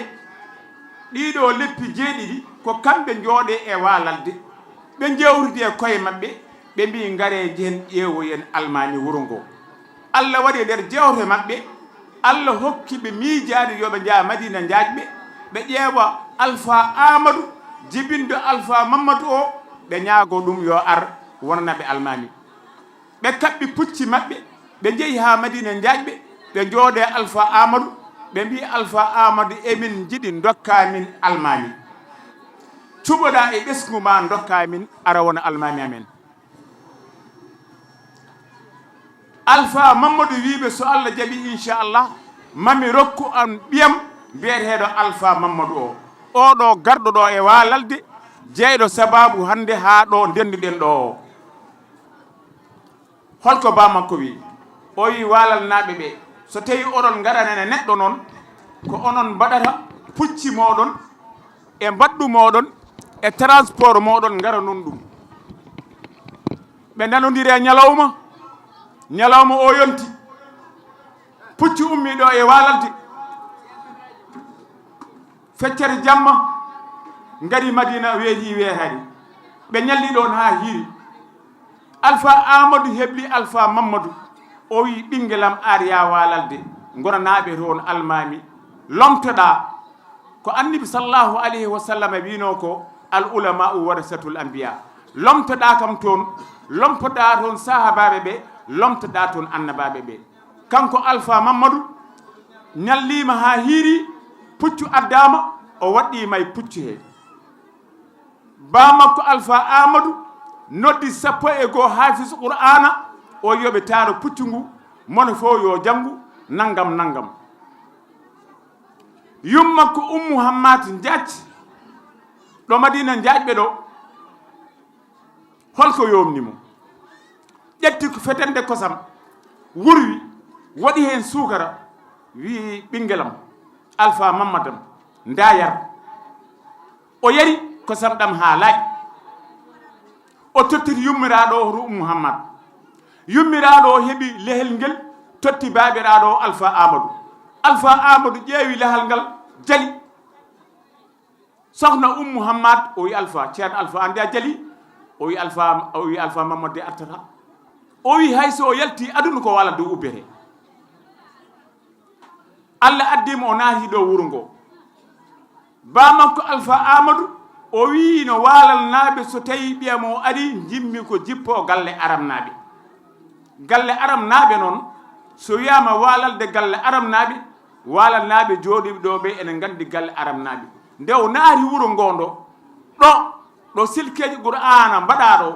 Ɗiiɗoo leppi jeeɗiɗi ko kamɓe njooɗee e Waalalde. Ɓe njeewtidi e koye maɓɓe, ɓe mbii, "Ngaree njehen ƴeewoyen almaami wuro ngoo." Allah waɗi e nder jeewte maɓɓe, Allah hokki ɓe miijaade yo ɓe njaha Madina Njaajɓe, ɓe ƴeewa Alfa Aamadu, jibinɗo Alfa Mammadu o, ɓe ñaagoo ɗum yo ar wonana ɓe almaami. Ɓe kaɓɓi pucci maɓɓe, ɓe njehi haa Madina Njaajɓe, ɓe njooɗee Alfa Aamadu, ɓe mbii, "Alfa Aamadu, emin njiɗi ndokkaa min almaami. Cuɓoɗaa e ɓesngu maa ndokkaa min, ara wona almaami amen." Alfa Mammadu wii ɓe, "So Allah jaɓii, inchallah, mami rokku on ɓiyam biyeteeɗo Alfa Mammadu o, oo ɗo garɗo ɗo e Waalalde, jeyɗo sabaabu hannde haa ɗo ndenduɗen ɗo o." Holko baa makko wii? O wii, "Waalalnaaɓe ɓe, so tawii oɗon ngaranana neɗɗo noon, ko onon mbaɗata pucci mooɗon e mbaɗɗu mooɗon e transport mooɗon, ngara noon ɗum." Ɓe nanondiri e ñalawma, ñalawma o yonti, pucci ummii ɗo e Waalalde, feccere jamma, ngari Madina, weetii weetaani. Ɓe ñalli ɗoon haa hiiri. Alfa Aamadu hebli Alfa Mammadu, o wii, "Ɓinngelam, ar yaa Waalalde, ngonanaaɓe toon almaami, lomtoɗaa." Ko Annabi sallallahu alayhi wa sallam wiinoo ko, "Al ulama'u warasatul anbiya." Lomtoɗaa kam toon, lomtoɗaa toon sahabaaɓe ɓe, lomtoɗaa toon annabaaɓe ɓe. Kanko Alfa Mammadu ñalliima haa hiiri, puccu addaama, o waɗɗiima e puccu he. Baa makko Alfa Aamadu noddi sappo e goo haafis Qur'aana, o yo ɓe taaro puccu ngu, mono fof yo janngu nanngam nanngam. Yumma ko Ummu Hammaat Njaac, ɗo Madina Njaacɓe ɗo, holko yomni mo? Ƴetti ko fetande kosam, wurwi, waɗi heen suukara, wii, "Ɓinngelam, Alfa Mammadam, ndaa yar." O yari kosam ɗam haa laaɓi. O tottiti yummiraaɗo o, hoto Ummu Hammaat. Yummiraaɗo o heɓi lehel ngel, totti baabiraaɗo o Alfa Aamadu. Alfa Aamadu ƴeewi lehal ngal, jali. Sohna Ummu Hammaat, o wi Alfa, Ceerno Alfa, an de a jali? O wi Alfa, o wi Alfa Mammadu de artata. O wi hay so o yalti aduna ko waalata dow ubbete. Allah addi mo, o naati ɗo wuro ngo. Ba makko Alfa Aamadu, o wi no waalalnaaɓe, so tawi ɓiyam o ari, njimmi ko jippo galle aramnaaɓe. Galle aramnaaɓe noon, so wiyaama waalalde galle aramnaaɓe, waalalnaaɓe jooɗiiɓe ɗo ɓe ene nganndi galle aramnaaɓe. Nde o naati wuro ngo ndo, ɗo, ɗo silkeeji Qur'aana mbaɗaa ɗo,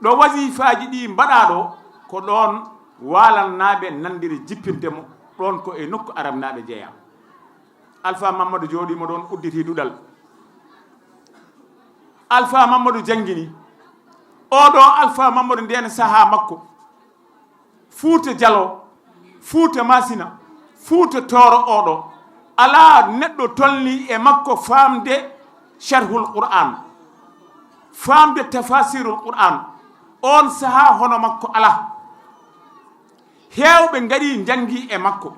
ɗo wasiifaaji ɗi mbaɗaa ɗo, ko ɗoon waalalnaaɓe nanndiri jippinde mo, ɗoon ko e nokku aramnaaɓe jeyaa. Alfa Mammadu jooɗiima ɗoon, udditi duɗal. Alfa Mammadu janngini. Oɗo Alfa Mammadu, ndeen sahaa makko, Fuuta Jaloo, Fuuta Masina, Fuuta Tooro oɗo, alaa neɗɗo tolnii e makko faamde Sharhul Qur'aan, faamde Tafasirul Qur'aan. Oon sahaa hono makko alaa. Heewɓe ngarii njanngii e makko.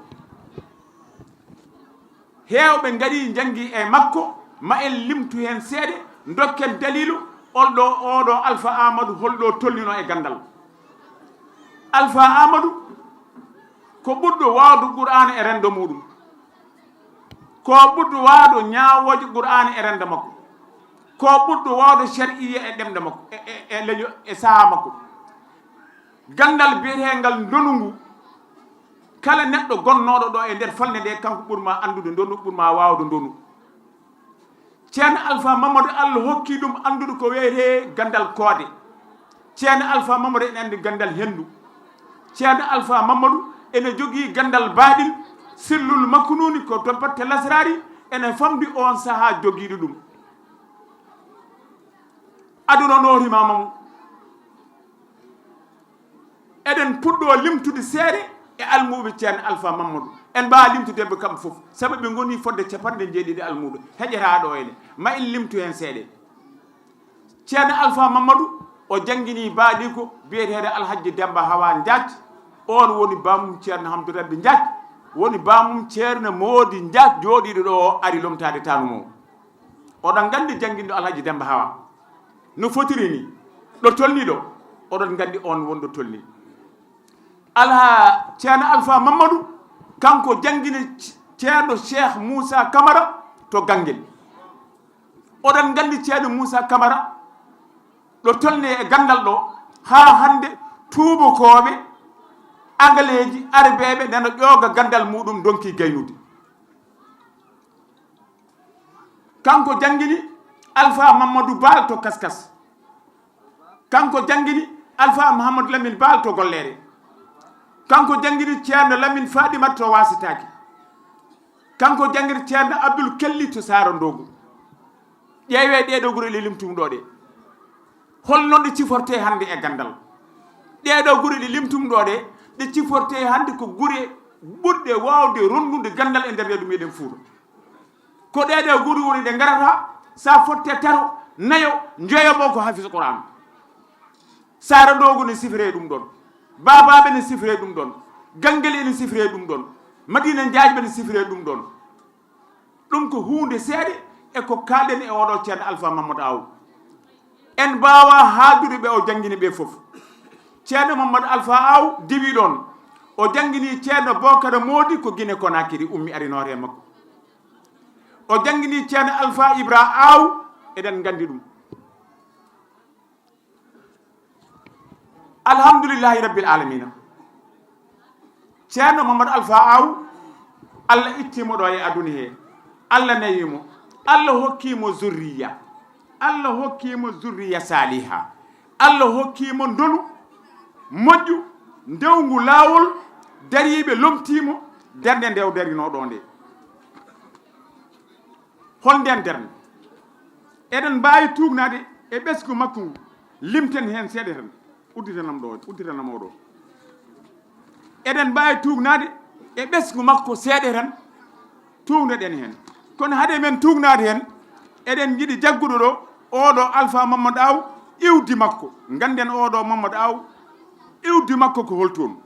Heewɓe ngarii njanngii e makko, ma en limtu heen seeɗa, ndokken daliilu, olɗo, oɗo Alfa Aamadu, holɗo tolnino e ganndal. Alfa Aamadu ko ɓurɗo waawde Qur'aana e renndo muuɗum. Ko ɓurɗo waawde ñaawooje Qur'aana e renndo makko. Ko ɓurɗo waawde shar'iyya e ɗemɗe makko, e, e, e leño, e sahaa makko. Ganndal biyeteengal ndonu ngu, kala neɗɗo gonnooɗo ɗo e nder falnde nde, kanko ɓur maa anndude ndonu, ɓur maa waawde ndonu. Ceerno Alfa Mammadu, Allah hokki ɗum anndude ko wiyetee ganndal koode. Ceerno Alfa Mammadu ene anndi ganndal henndu. Ceerno Alfa Mammadu ene jogii ganndal baaɗin, sirrul maknuuni, ko to batte lasraari, ene famɗi oon sahaa jogiiɗo ɗum. Aduna noorimaama mo. Eɗen puɗɗoo limtude seeɗa e almuuɓe Ceerno Alfa Mammadu. En mbaawa limtude ɓe kamɓe fof, sabu ɓe ngonii fodde capanɗe njeeɗiɗi almuuɓe. Heƴataa ɗo ene. Ma en limtu heen seeɗa. Ceerno Alfa Mammadu, o jannginii baaɗiiko biyeteeɗo Alhajji Demmba Hawa Njaaj. Oon woni baamum Ceerno Hamdu Rabbi Njaaj, woni baamum Ceerno Moodi Njaaj, jooɗiiɗo ɗo o, ari lomtaade taanum o. Oɗon nganndi jannginɗo Alhaji Demmba Hawa no fotiri ni, ɗo tolni ɗo, oɗon nganndi oon won ɗo tolni. Alha, Ceerno Alfa Mammadu, kanko janngini Ceerno Cheikh Moussa Camara to Ganngel. Oɗon nganndi Ceerno Moussa Camara ɗo tolni e ganndal ɗo, haa hannde tuubakooɓe, angaleeji, arbeeɓe nana ƴooga ganndal muuɗum, ndonki gaynude. Kanko janngini Alfa Mamadou Baal to Kaskas. Kanko janngini Alfa Mahamadou Lamine Baal to Golleere. Kanko janngini Ceerno Lamine Fadimat to Wasitaaki. Kanko janngini Ceerno Abdul Kelli to Saara Ndoogu. Ƴeewee ɗee ɗoo gure ɗe limtumi ɗoo ɗe. Hol noon ɗe cifortee hannde e ganndal? Ɗee ɗoo gure ɗe limtumi ɗoo ɗe, ɗe cifortee hannde ko gure ɓurɗe waawde ronndude ganndal e nder reedu meɗen Fuuta. Ko ɗee ɗoo gure woni ɗe ngarata, so a fotte tato, nayo, njoyo mo ko Hafiz Qur'an. Saara Ndoogu ne sifiree ɗum ɗoon. Baabaaɓe ne sifiree ɗum ɗoon. Ganngel ene sifiree ɗum ɗoon. Madina Njaajɓe ne sifiree ɗum ɗoon. Ɗum ko huunde seeɗa e ko kaalɗen e oɗo Ceerno Alfa Mamadou Aw. En mbaawaa haaldude ɓe o janngini ɓe fof. Ceerno Mamadou Alfa Aw diwi ɗoon. O janngini Ceerno Bokara Moodi ko Gine Konakiri ummi ari noore e makko. O janngini Ceerno Alfa Ibra Aw, eɗen nganndi ɗum. Alhamdulillahi Rabbil Alamina. Ceerno Mamadou Alfa Aw, Allah itti mo ɗo e aduna he. Allah nawi mo. Allah hokki mo zurriya. Allah hokki mo zurriya saliha. Allah hokki mo ndonu moƴƴu, ndewngu laawol, dariiɓe lomtii mo, darnde nde o darinoo ɗo nde. Hol nden darnde? Eɗen mbaawi tuugnaade e ɓesngu makko ngu, limten heen seeɗa tan, udditanam ɗo, udditanam o ɗo. Eɗen mbaawi tuugnaade e ɓesngu makko seeɗa tan, tuugnoɗen heen. Kono hade men tuugnaade heen, eɗen njiɗi jaggude ɗo oɗo Alfa Mamadou Aw, iwdi makko. Ngannden oɗo Mamadou Aw, Iwdi makko ko holtoon?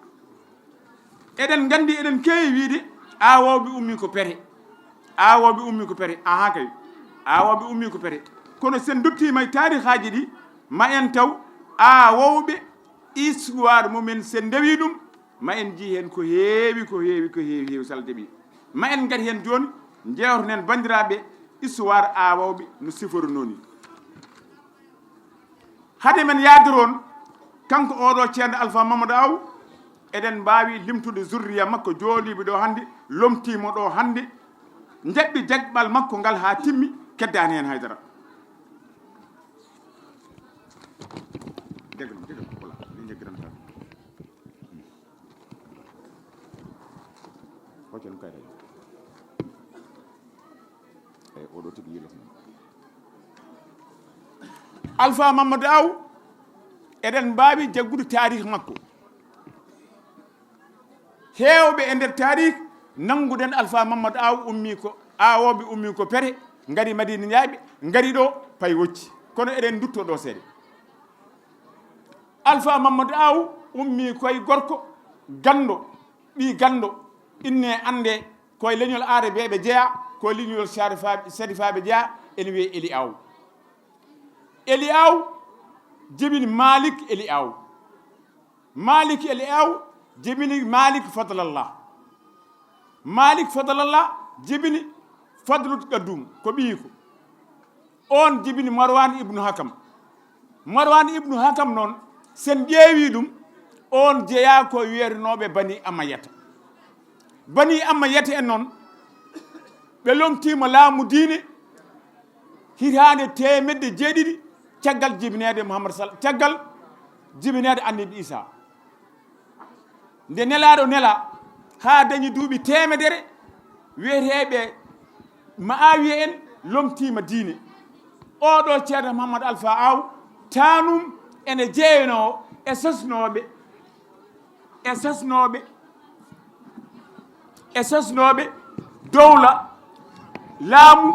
Eɗen nganndi, eɗen keewi wiide, aawooɓe ummii ko Pete. Aawooɓe ummii ko Pete, ahaa kay. Aawooɓe ummii ko Pete. Kono so en nduttiima e taarihaaji ɗi, ma en taw aawooɓe, histoire mumen, so en ndewii ɗum, ma en njii heen ko heewi, ko heewi, ko heewi, heewi, so Allah jaɓii. Ma en ngati heen jooni, njeewtoɗen banndiraaɓe, histoire aawooɓe no siforinoo nii. Hade men yahde toon, kanko oɗo ceerno Alfa Mamadou Aw, eɗen mbaawi limtude zurriya makko jooɗiiɓe ɗo hannde, lomtiima ɗo hannde, njaɓɓi jaɓɓal makko ngal haa timmi, keddaani heen haydara. Deglo, deglo, voilà, min njaggiran tan. Hocca ɗum kay rajo. Eyi, oɗo tigi yilloto noon. Alfa Mamadou Aw, eɗen mbaawi jaggude taarih makko. Heewɓe e nder taarih nannguɗen Alfa Mamadou Aw ummii ko, aawooɓe ummii ko Pete, ngari Madina Njaaɓe, ngari ɗo, payi wocci. Kono eɗen ndutto ɗo seeɗa. Alfa Mamadou Aw ummii koye gorko ganndo, ɓii ganndo, inne annde koye leñol aarabeeɓe jeyaa, koye leñol sarifaaɓe, sarifaaɓe jeyaa, ene wiyee Eli Aw. Eli Aw jibini Malik Eli Aw. Malik Eli Aw jibini Malik Fadlallah. Malik Fadlallah jibini Fadlut Gaddum, ko ɓiyiiko. Oon jibini Marwan ibnu Hakam. Marwan ibnu Hakam noon, so en ƴeewii ɗum, oon jeyaa ko wiyetenooɓe Bani Amayyata. Bani Amayyata en noon, ɓe lomtiima laamu diine hitaande teemedde jeeɗiɗi caggal jibineede Muhammad sal-, caggal jibineede Annabi Isa. Nde Nelaaɗo nelaa haa dañi duuɓi teemedere, wiyeteeɓe Ma'aawiya en lomtiima diine. Oɗo ceerno Muhammad Alfa Aw, taanum ene jeyanoo e sosnooɓe, e sosnooɓe, e sosnooɓe dowla laamu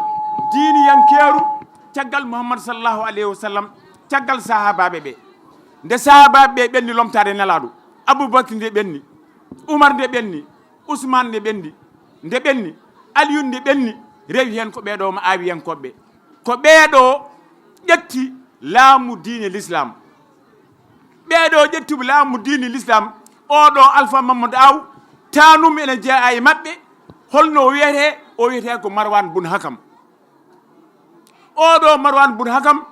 diiniyankeeru caggal Muhammad sallallahu alayhi wa sallam, caggal sahaabaaɓe ɓe. Nde sahaabaaɓe ɓe ɓenni lomtaade Nelaaɗo, Abubakar nde ɓenni, Umar nde ɓenni, Usmaan nde ɓenni, nde ɓenni, Aliyun nde ɓenni, rewi heen ko ɓeeɗo Ma'aawiyankooɓe. Ko ɓeeɗo ƴetti laamu diine Lislaam. Ɓeeɗo ƴettuɓe laamu diine Lislaam, oɗo Alfa Mamadou Aw, taanum ene jeyaa e maɓɓe, holno o wiyetee? O wiyetee ko Marwan bun Hakam. Oɗo Marwan bun Hakam,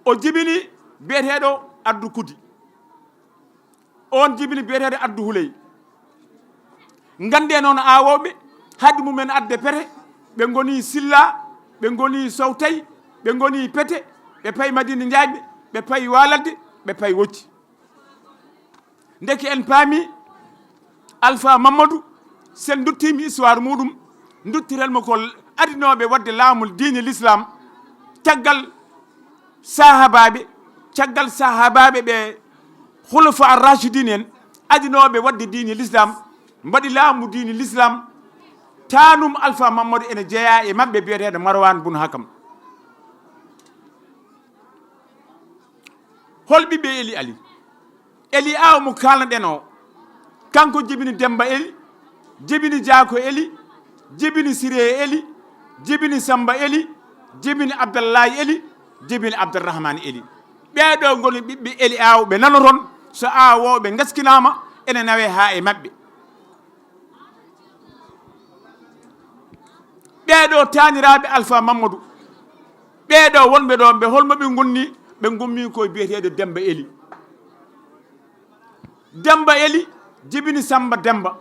o jibini biyeteeɗo Addu Kudi. Oon jibini biyeteeɗo Addu Huley. Nganndee noon aawooɓe, haade mumen adde Pete, ɓe ngonii Silla, ɓe ngonii Sowtay, ɓe ngonii Pete, ɓe payi Madina Njaaƴɓe, ɓe payi Waaladde, ɓe payi Wocci. Ndeke en paami Alfa Mamadou, so en nduttiima histoire muɗum, nduttiren mo ko adinooɓe waɗde laamu diine Lislaam, caggal sahaabaaɓe, caggal sahaabaaɓe ɓe, Khulafa ar-Rashidin en, adinooɓe waɗde diine Lislaam, mbaɗi laamu diine Lislaam, taanum Alfa Mamadou ene jeyaa e maɓɓe biyeteeɗo Marwan bun Hakam. Hol ɓiɓɓe Eli Ali? Eli Aw mo kaalnoɗen o, kanko jibini Demba Eli, jibini Jaako Eli, jibini Siree Eli, jibini Samba Eli, jibini Abdallahi Eli, jibini Abdurrahman Eli. Ɓeeɗo ngoni ɓiɓɓe Eli Aw, ɓe nanoton, so aawooɓe ngaskinaama, ene nawee haa e maɓɓe. Ɓeeɗo taaniraaɓe Alfa Mamadou, ɓeeɗo wonɓe ɗoon, ɓe holmo ɓe ngonni? Ɓe ngummi ko biyeteeɗo Demba Eli. Demba Eli jibini Samba Demba.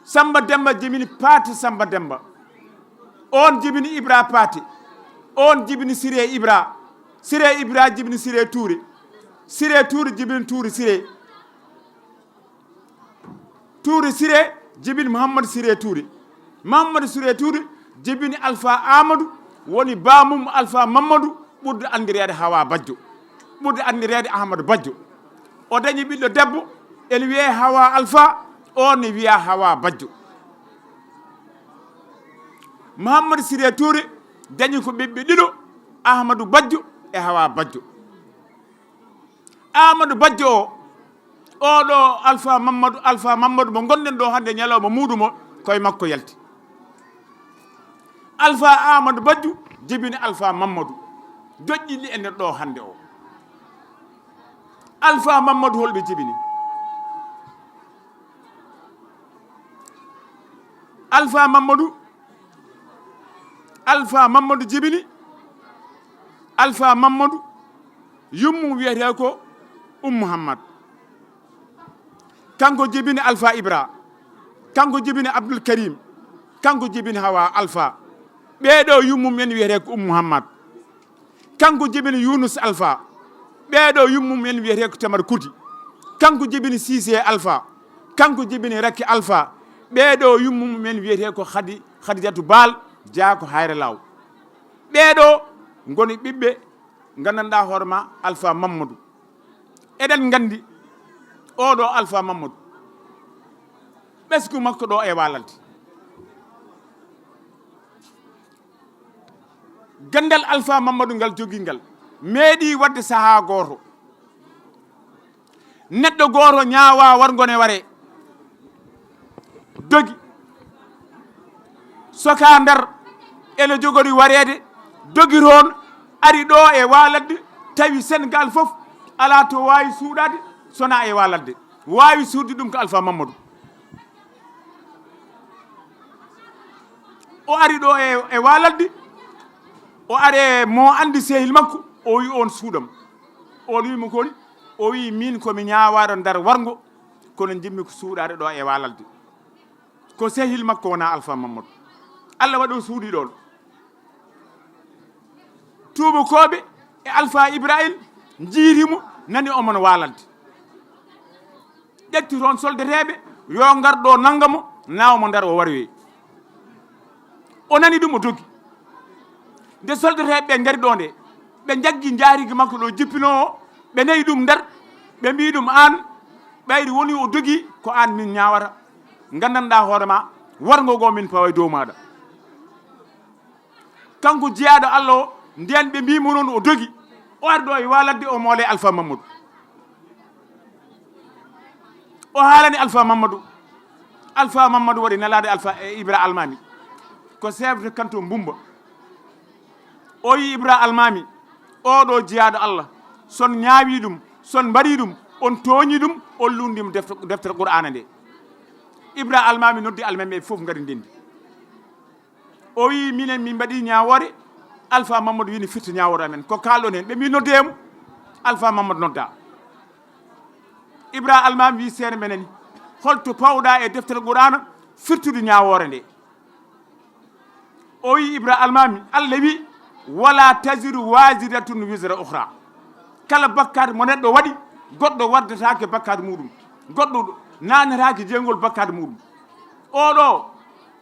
Samba Demba jibini Paate Samba Demba. Oon jibini Ibra Paate. Oon jibini Siree Ibra. Siree Ibra jibini Siree Tuure. Siree Tuure jibini Tuure Siree. Tuure Siree jibini Muhammadu Siree Tuure. Muhammadu Siree Tuure jibini Alfa Aamadu, woni baamum Alfa Mammadu, ɓurɗo anndireede Hawa Bajjo, ɓurɗo anndireede Ahmadu Bajjo. O dañi ɓiɗɗo debbo, ene wiyee Hawa Alfa, oon ne wiyaa Hawa Bajjo. Muhammadu Siree Tuure dañi ko ɓiɓɓe ɗiɗo, Ahmadu Bajjo, e Hawa Bajjo. Amadou Bajjo o, oɗo Alpha Mamadou, Alpha Mamadou mo gonɗen ɗo hannde, ñalawma muuɗum o, koye makko yalti. Alpha Amadou Bajjo jibini Alpha Mamadou, joƴƴini e nder ɗo hannde o. Alpha Mamadou holɓe jibini? Alpha Mamadou, Alpha Mamadou jibini. Alpha Mamadou, yummum wiyetee ko Oumou Mouhammad. Kanko jibini Alpha Ibra, kanko jibini Abdoul Karim, kanko jibini Hawa Alpha. Ɓeeɗo yummum en wiyetee ko Oumou Mouhammad. Kanko jibini Younouss Alpha. Ɓeeɗo yummum en wiyetee ko Tamar Kudi. Kanko jibini Cissé Alpha. Kanko jibini Rakki Alpha. Ɓeeɗo yummum en wiyetee ko Khadi, Khadijatou Baal, Jaako Hayre Law. Ɓeeɗo ngoni ɓiɓɓe, nganndanɗaa hoore ma, Alpha Mamadou. Eɗen nganndi oɗo Alpha Mamadou, ɓesngu makko ɗo e Walalde. Ganndal Alpha Mamadou ngal jogii ngal, meeɗi waɗde sahaa gooto, neɗɗo gooto ñaawaa warngo ne waree, dogi, sokaa Ndar, ene jogori wareede, dogi toon, ari ɗo e Walalde, tawi Senegaal fof alaa to waawi suuɗaade so wonaa e Walalde. Waawi suuɗde ɗum ko Alpha Mamadou. O ari ɗo e, e Walalde, o ari e mo anndi sehil makko, o wi on suuɗam. On wi mo koni, o wi min ko mi ñaawaaɗo Ndar warngo, kono njiɗmi ko suuɗaade ɗo e Walalde. Ko sehil makko wonaa Alpha Mamadou. Allah waɗi o suuɗi ɗon. Tuubakooɓe e Alpha Ibrahim njiiti mo, nani omon Walalde. Ƴetti toon soldateeɓe, yo ngar ɗo nannga mo, nawa mo Ndar o warwee. O nani ɗum, o dogi. Nde soldateeɓe ɓe ngari ɗo nde, ɓe njaggi njaarigi makko ɗo jippinoo o, ɓe nayi ɗum Ndar, ɓe mbii ɗum, "Aan, ɓayri woni o dogi, ko aan min ñaawata. Nganndanɗaa hoore ma, warngo ngo min pawa e dow maaɗa." Kanko jiyaaɗo Allah o, ndeen ɓe mbii mo noon o dogi, o ari ɗo e Walalde, o moole Alpha Mamadou. O haalani Alpha Mamadou. Alpha Mamadou waɗi nelaade Alpha, e Ibra Almami. Ko chef de canton Mbumba. O wi Ibra Almami, oɗo jiyaaɗo Allah, son ñaawi ɗum, son mbaɗi ɗum, on tooñi ɗum, on lundi mo defte, deftere Qur'aana nde. Ibra Almami noddi almami ɓe fof ngari ndendi. O wi, "Minen min mbaɗi ñaawoore." Alpha Mamadou wini, "Firti ñaawoore amen. Ko kaalɗon heen?" Ɓe mbi, "Noddee mo." Alpha Mamadou nodda. Ibra Almami wi, "Seere men nani. Holto pawɗa e deftere Qur'aana firtude ñaawoore nde?" O wi, Ibra Almami, Allah wi, "Wala taziru waziratun wizra ukhra." Kala bakkaat mo neɗɗo waɗi, goɗɗo waddataake bakkaat muɗum. Goɗɗo nanataake jeygol bakkaat muɗum. Oɗo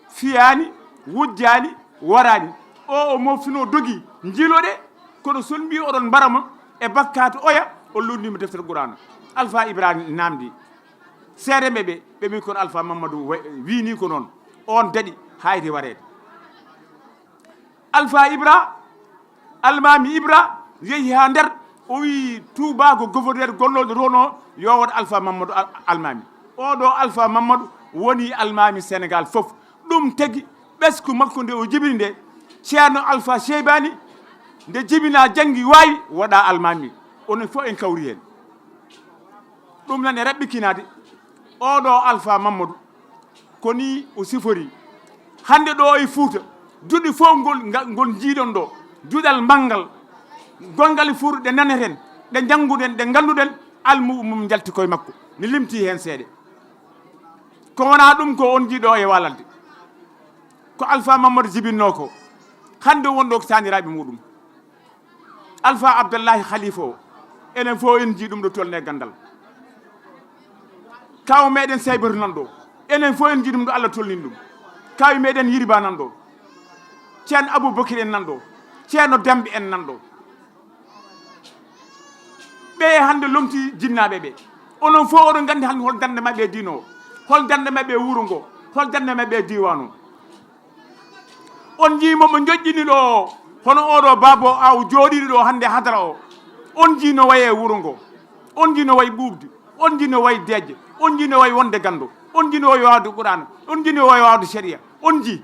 fiyaani, wujjaani, waraani. O, o moftinoo dogi, njiiloɗe, kono so on mbii oɗon mbara mo e bakkaatu oya, on lunndiima deftere Qur'aana. Alpha Ibrahima naamndi. Seedeeɓe ɓe, ɓe mbii kono Alpha Mamadou wa-, wiinii ko noon. On daɗi haayde wareede. Alpha Ibra, Almami Ibra yehi haa nder, o wii Touba ko gouverneur gonnooɗo toon o, yo waɗ Alpha Mamadou Al-, Almami. Oɗo Alpha Mamadou woni Almami Sénégal fof. Ɗum tagi ɓesngu makko nde o jibini nde, Ceerno Alpha Cheybani, nde jibinaa janngi waawi waɗaa Almami. Onon fof en kawri heen. Ɗum nan e raɓɓikinaade. Oɗo Alpha Mamadou, ko nii o sifori. Hannde ɗo e Fuuta, duɗe fof ngol, nga-, ngol njiiɗon ɗo, duɗal manngal, gonngal e Fuuta ɗe naneten, ɗe njannguɗen, ɗe ngannduɗen, almuɓɓe mum njalti koye makko. Mi limtii heen seeɗa. Ko wonaa ɗum ko on njiiɗo e Walalde. Ko Alpha Mamadou jibinnoo ko. Hannde won ɗo ko saaniraaɓe muɗum. Alpha Abdallahi Khalifa o, enen fof en njii ɗum ɗo tolni e ganndal. Kaaw meɗen Saybatu nan ɗo, enen fof en njii ɗum ɗo Allah tolnini ɗum. Kaaw meɗen Yiriba nan ɗo, Ceerno Aboubacry en nan ɗo, Ceerno Demba en nan ɗo. Ɓe hannde lomti jinnaaɓe ɓe. Onon fof oɗon nganndi hannde hol darnde maɓɓe e diine o, hol darnde maɓɓe e wuro ngo, hol darnde maɓɓe e diiwaan o. On njii mo, mo njoƴƴini ɗo, Kono oɗo baaba o aw jooɗiiɗo ɗo hannde hadara o, on jii no wayi e wuro ngo, on jii no wayi ɓuuɓde, on jii no wayi deeƴde, on jii no wayi wonde ganndo, on jii no wayi waawde Qur'aana, on jii no wayi waawde sariya, on jii.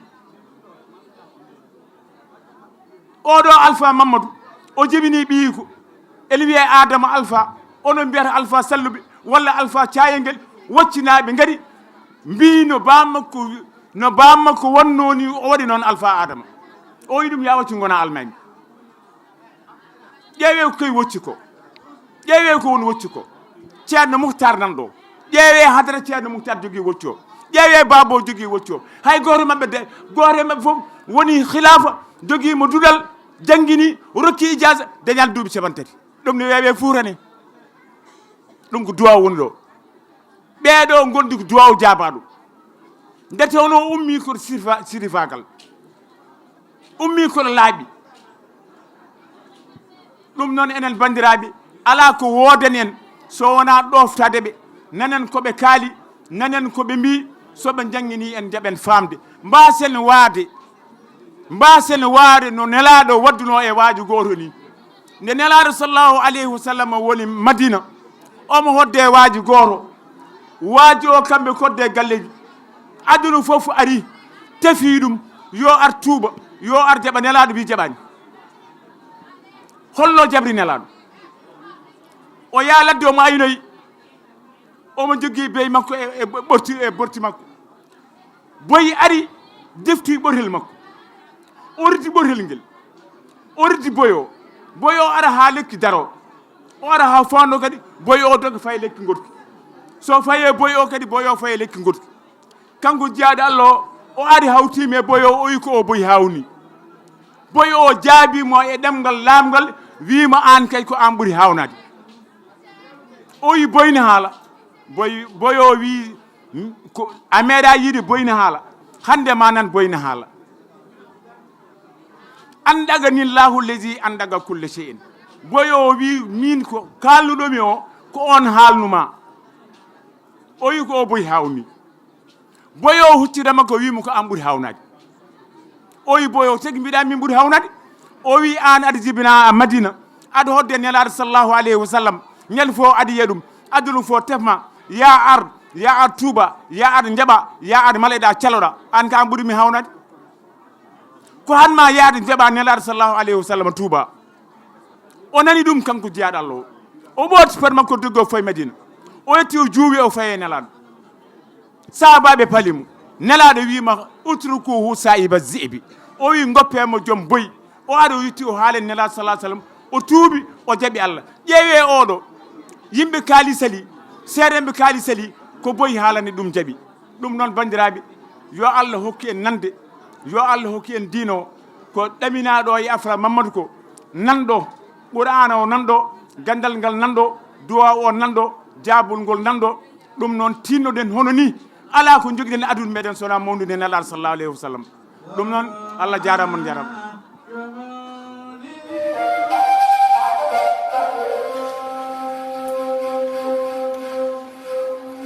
Oɗo Alfa Mammadu, o jibini ɓiyiiko, ene wiyee Adama Alfa, onon mbiyata Alfa Salluɓe walla Alfa Caayengel, woccinaaɓe ngari, mbii no baamakko, no baamakko wonnoo ni, o waɗi noon Alfa Adama. O wi ɗum, yaa wocci ngona almaami. Ƴeewee ko koye wocci ko. Ƴeewee ko woni wocci ko. Ceerno Muhtar nan ɗo. Ƴeewee hadara Ceerno Muhtar jogii wocci o. Ƴeewee baaba o jogii wocci o. Hay gooto maɓɓe de, gooto e maɓɓe fof woni khilaafa, jogii mo duɗal, janngini, rokki ijaaza, dañal duuɓi capanɗe tati. Ɗum ne weeɓe fuurane. Ɗum ko duwaaw woni ɗo. Ɓeeɗo ngondi ko duwaaw jaabaaɗo. Nde tawnoo ummii koto sirifa-, sirifaagal. Ummii koto laaɓi. Ɗum noon, enen banndiraaɓe, alaa ko woodani en so wonaa ɗooftaade ɓe, nanen ko ɓe kaali, nanen ko ɓe mbii, so ɓe njannginii en, njaɓen faamde. Mbaasen waade, mbaasen waade no Nelaaɗo waɗdunoo e waaju gooto nii. Nde Nelaaɗo sallallahu alayhi wa sallam woni Madina, omo hodde e waaju gooto. Waaju o kamɓe kodde e galleeji. Aduna fof ari, tefii ɗum, yo ar tuuba, yo ar jaɓa. Nelaaɗo wii jaɓaani. Holno jaɓri Nelaaɗo? O yaha ladde, omo aynoyi. Omo jogii beyi makko e, e ɓorti, e borti makko. Boyi ari, defti ɓorhel makko. O riti ɓorhel ngel. O riti boyo. Boyo ara haa lekki daro. O ara haa fondo kadi, boyo o doga fayi lekki ngoɗki. So fayi e boyo o kadi, boyo fayi e lekki ngoɗki. Kanko jiyaaɗo Allah o, o ari hawtiima e boyo o, o wi ko o boyi haawnii. Boyo o jaabii mo e ɗemngal laamngal, wii mo, "Aan kay ko aan ɓuri haawnaade." O wi, "Boy ne haala." Boy, boyo o wi, "Hmm, ko, a meeɗaa yiide boy ne haala. Hannde ma nan boy ne haala." "Anɗaga ni Allahu lezi anɗaga kulle shay'in." Boyo o wi, "Min ko kaalnuɗomi o, ko on haalnuma." O wi ko o boy haawnii. Boyo o huccita makko, wi mo, "Ko an ɓuri hawnaade." O wi boyo, "Tigi mbiɗa min ɓuri hawnaade?" O wi, "An aɗa jibina Madina, aɗa hodde Nelaaɗo sallallahu alayhi wa sallam, ñande fof aɗa yiya ɗum, aduna fof tefma, ya ar, ya ar tuuba, ya ar jaɓa, ya ar mala eɗa caloɗa, an ka an ɓuri mi hawnaade. Ko han ma yaade jaɓa Nelaaɗo sallallahu alayhi wa sallam tuuba." O nani ɗum, kanko jiyaaɗo Allah o. O ɓooti paɗe makko, doggi o fayi Madina. O yetti, o juuwi, o fayi e Nelaaɗo. Sahaabaaɓe pali mo. Nelaaɗo wiima, "Utrukuhu saahiba zi'bi." O wi, "Ngoppe mo joom boyi." O ari, o yetti, o haali Nelaaɗo sallallahu alayhi wa sallam. O tuubi, o jaɓi Allah. Ƴeewee oɗo. Yimɓe kaali sali, seerenɓe kaali sali, ko boyi haalani ɗum jaɓi. Ɗum noon, banndiraaɓe, yo Allah hokku en nande, yo Allah hokku en diino ko ɗaminaaɗo e Afra Mammadu ko, nanɗo Qur'aana o, nanɗo ganndal ngal, nanɗo duwaaw o, nanɗo jaabol ngol, nanɗo. Ɗum noon, tiinnoɗen hono nii, alaa ko njogiɗen aduna meɗen so wonaa mawninde Nelaaɗo sallallahu alayhi wa sallam. Ɗum noon, Allah jaaraama, on njaaraama.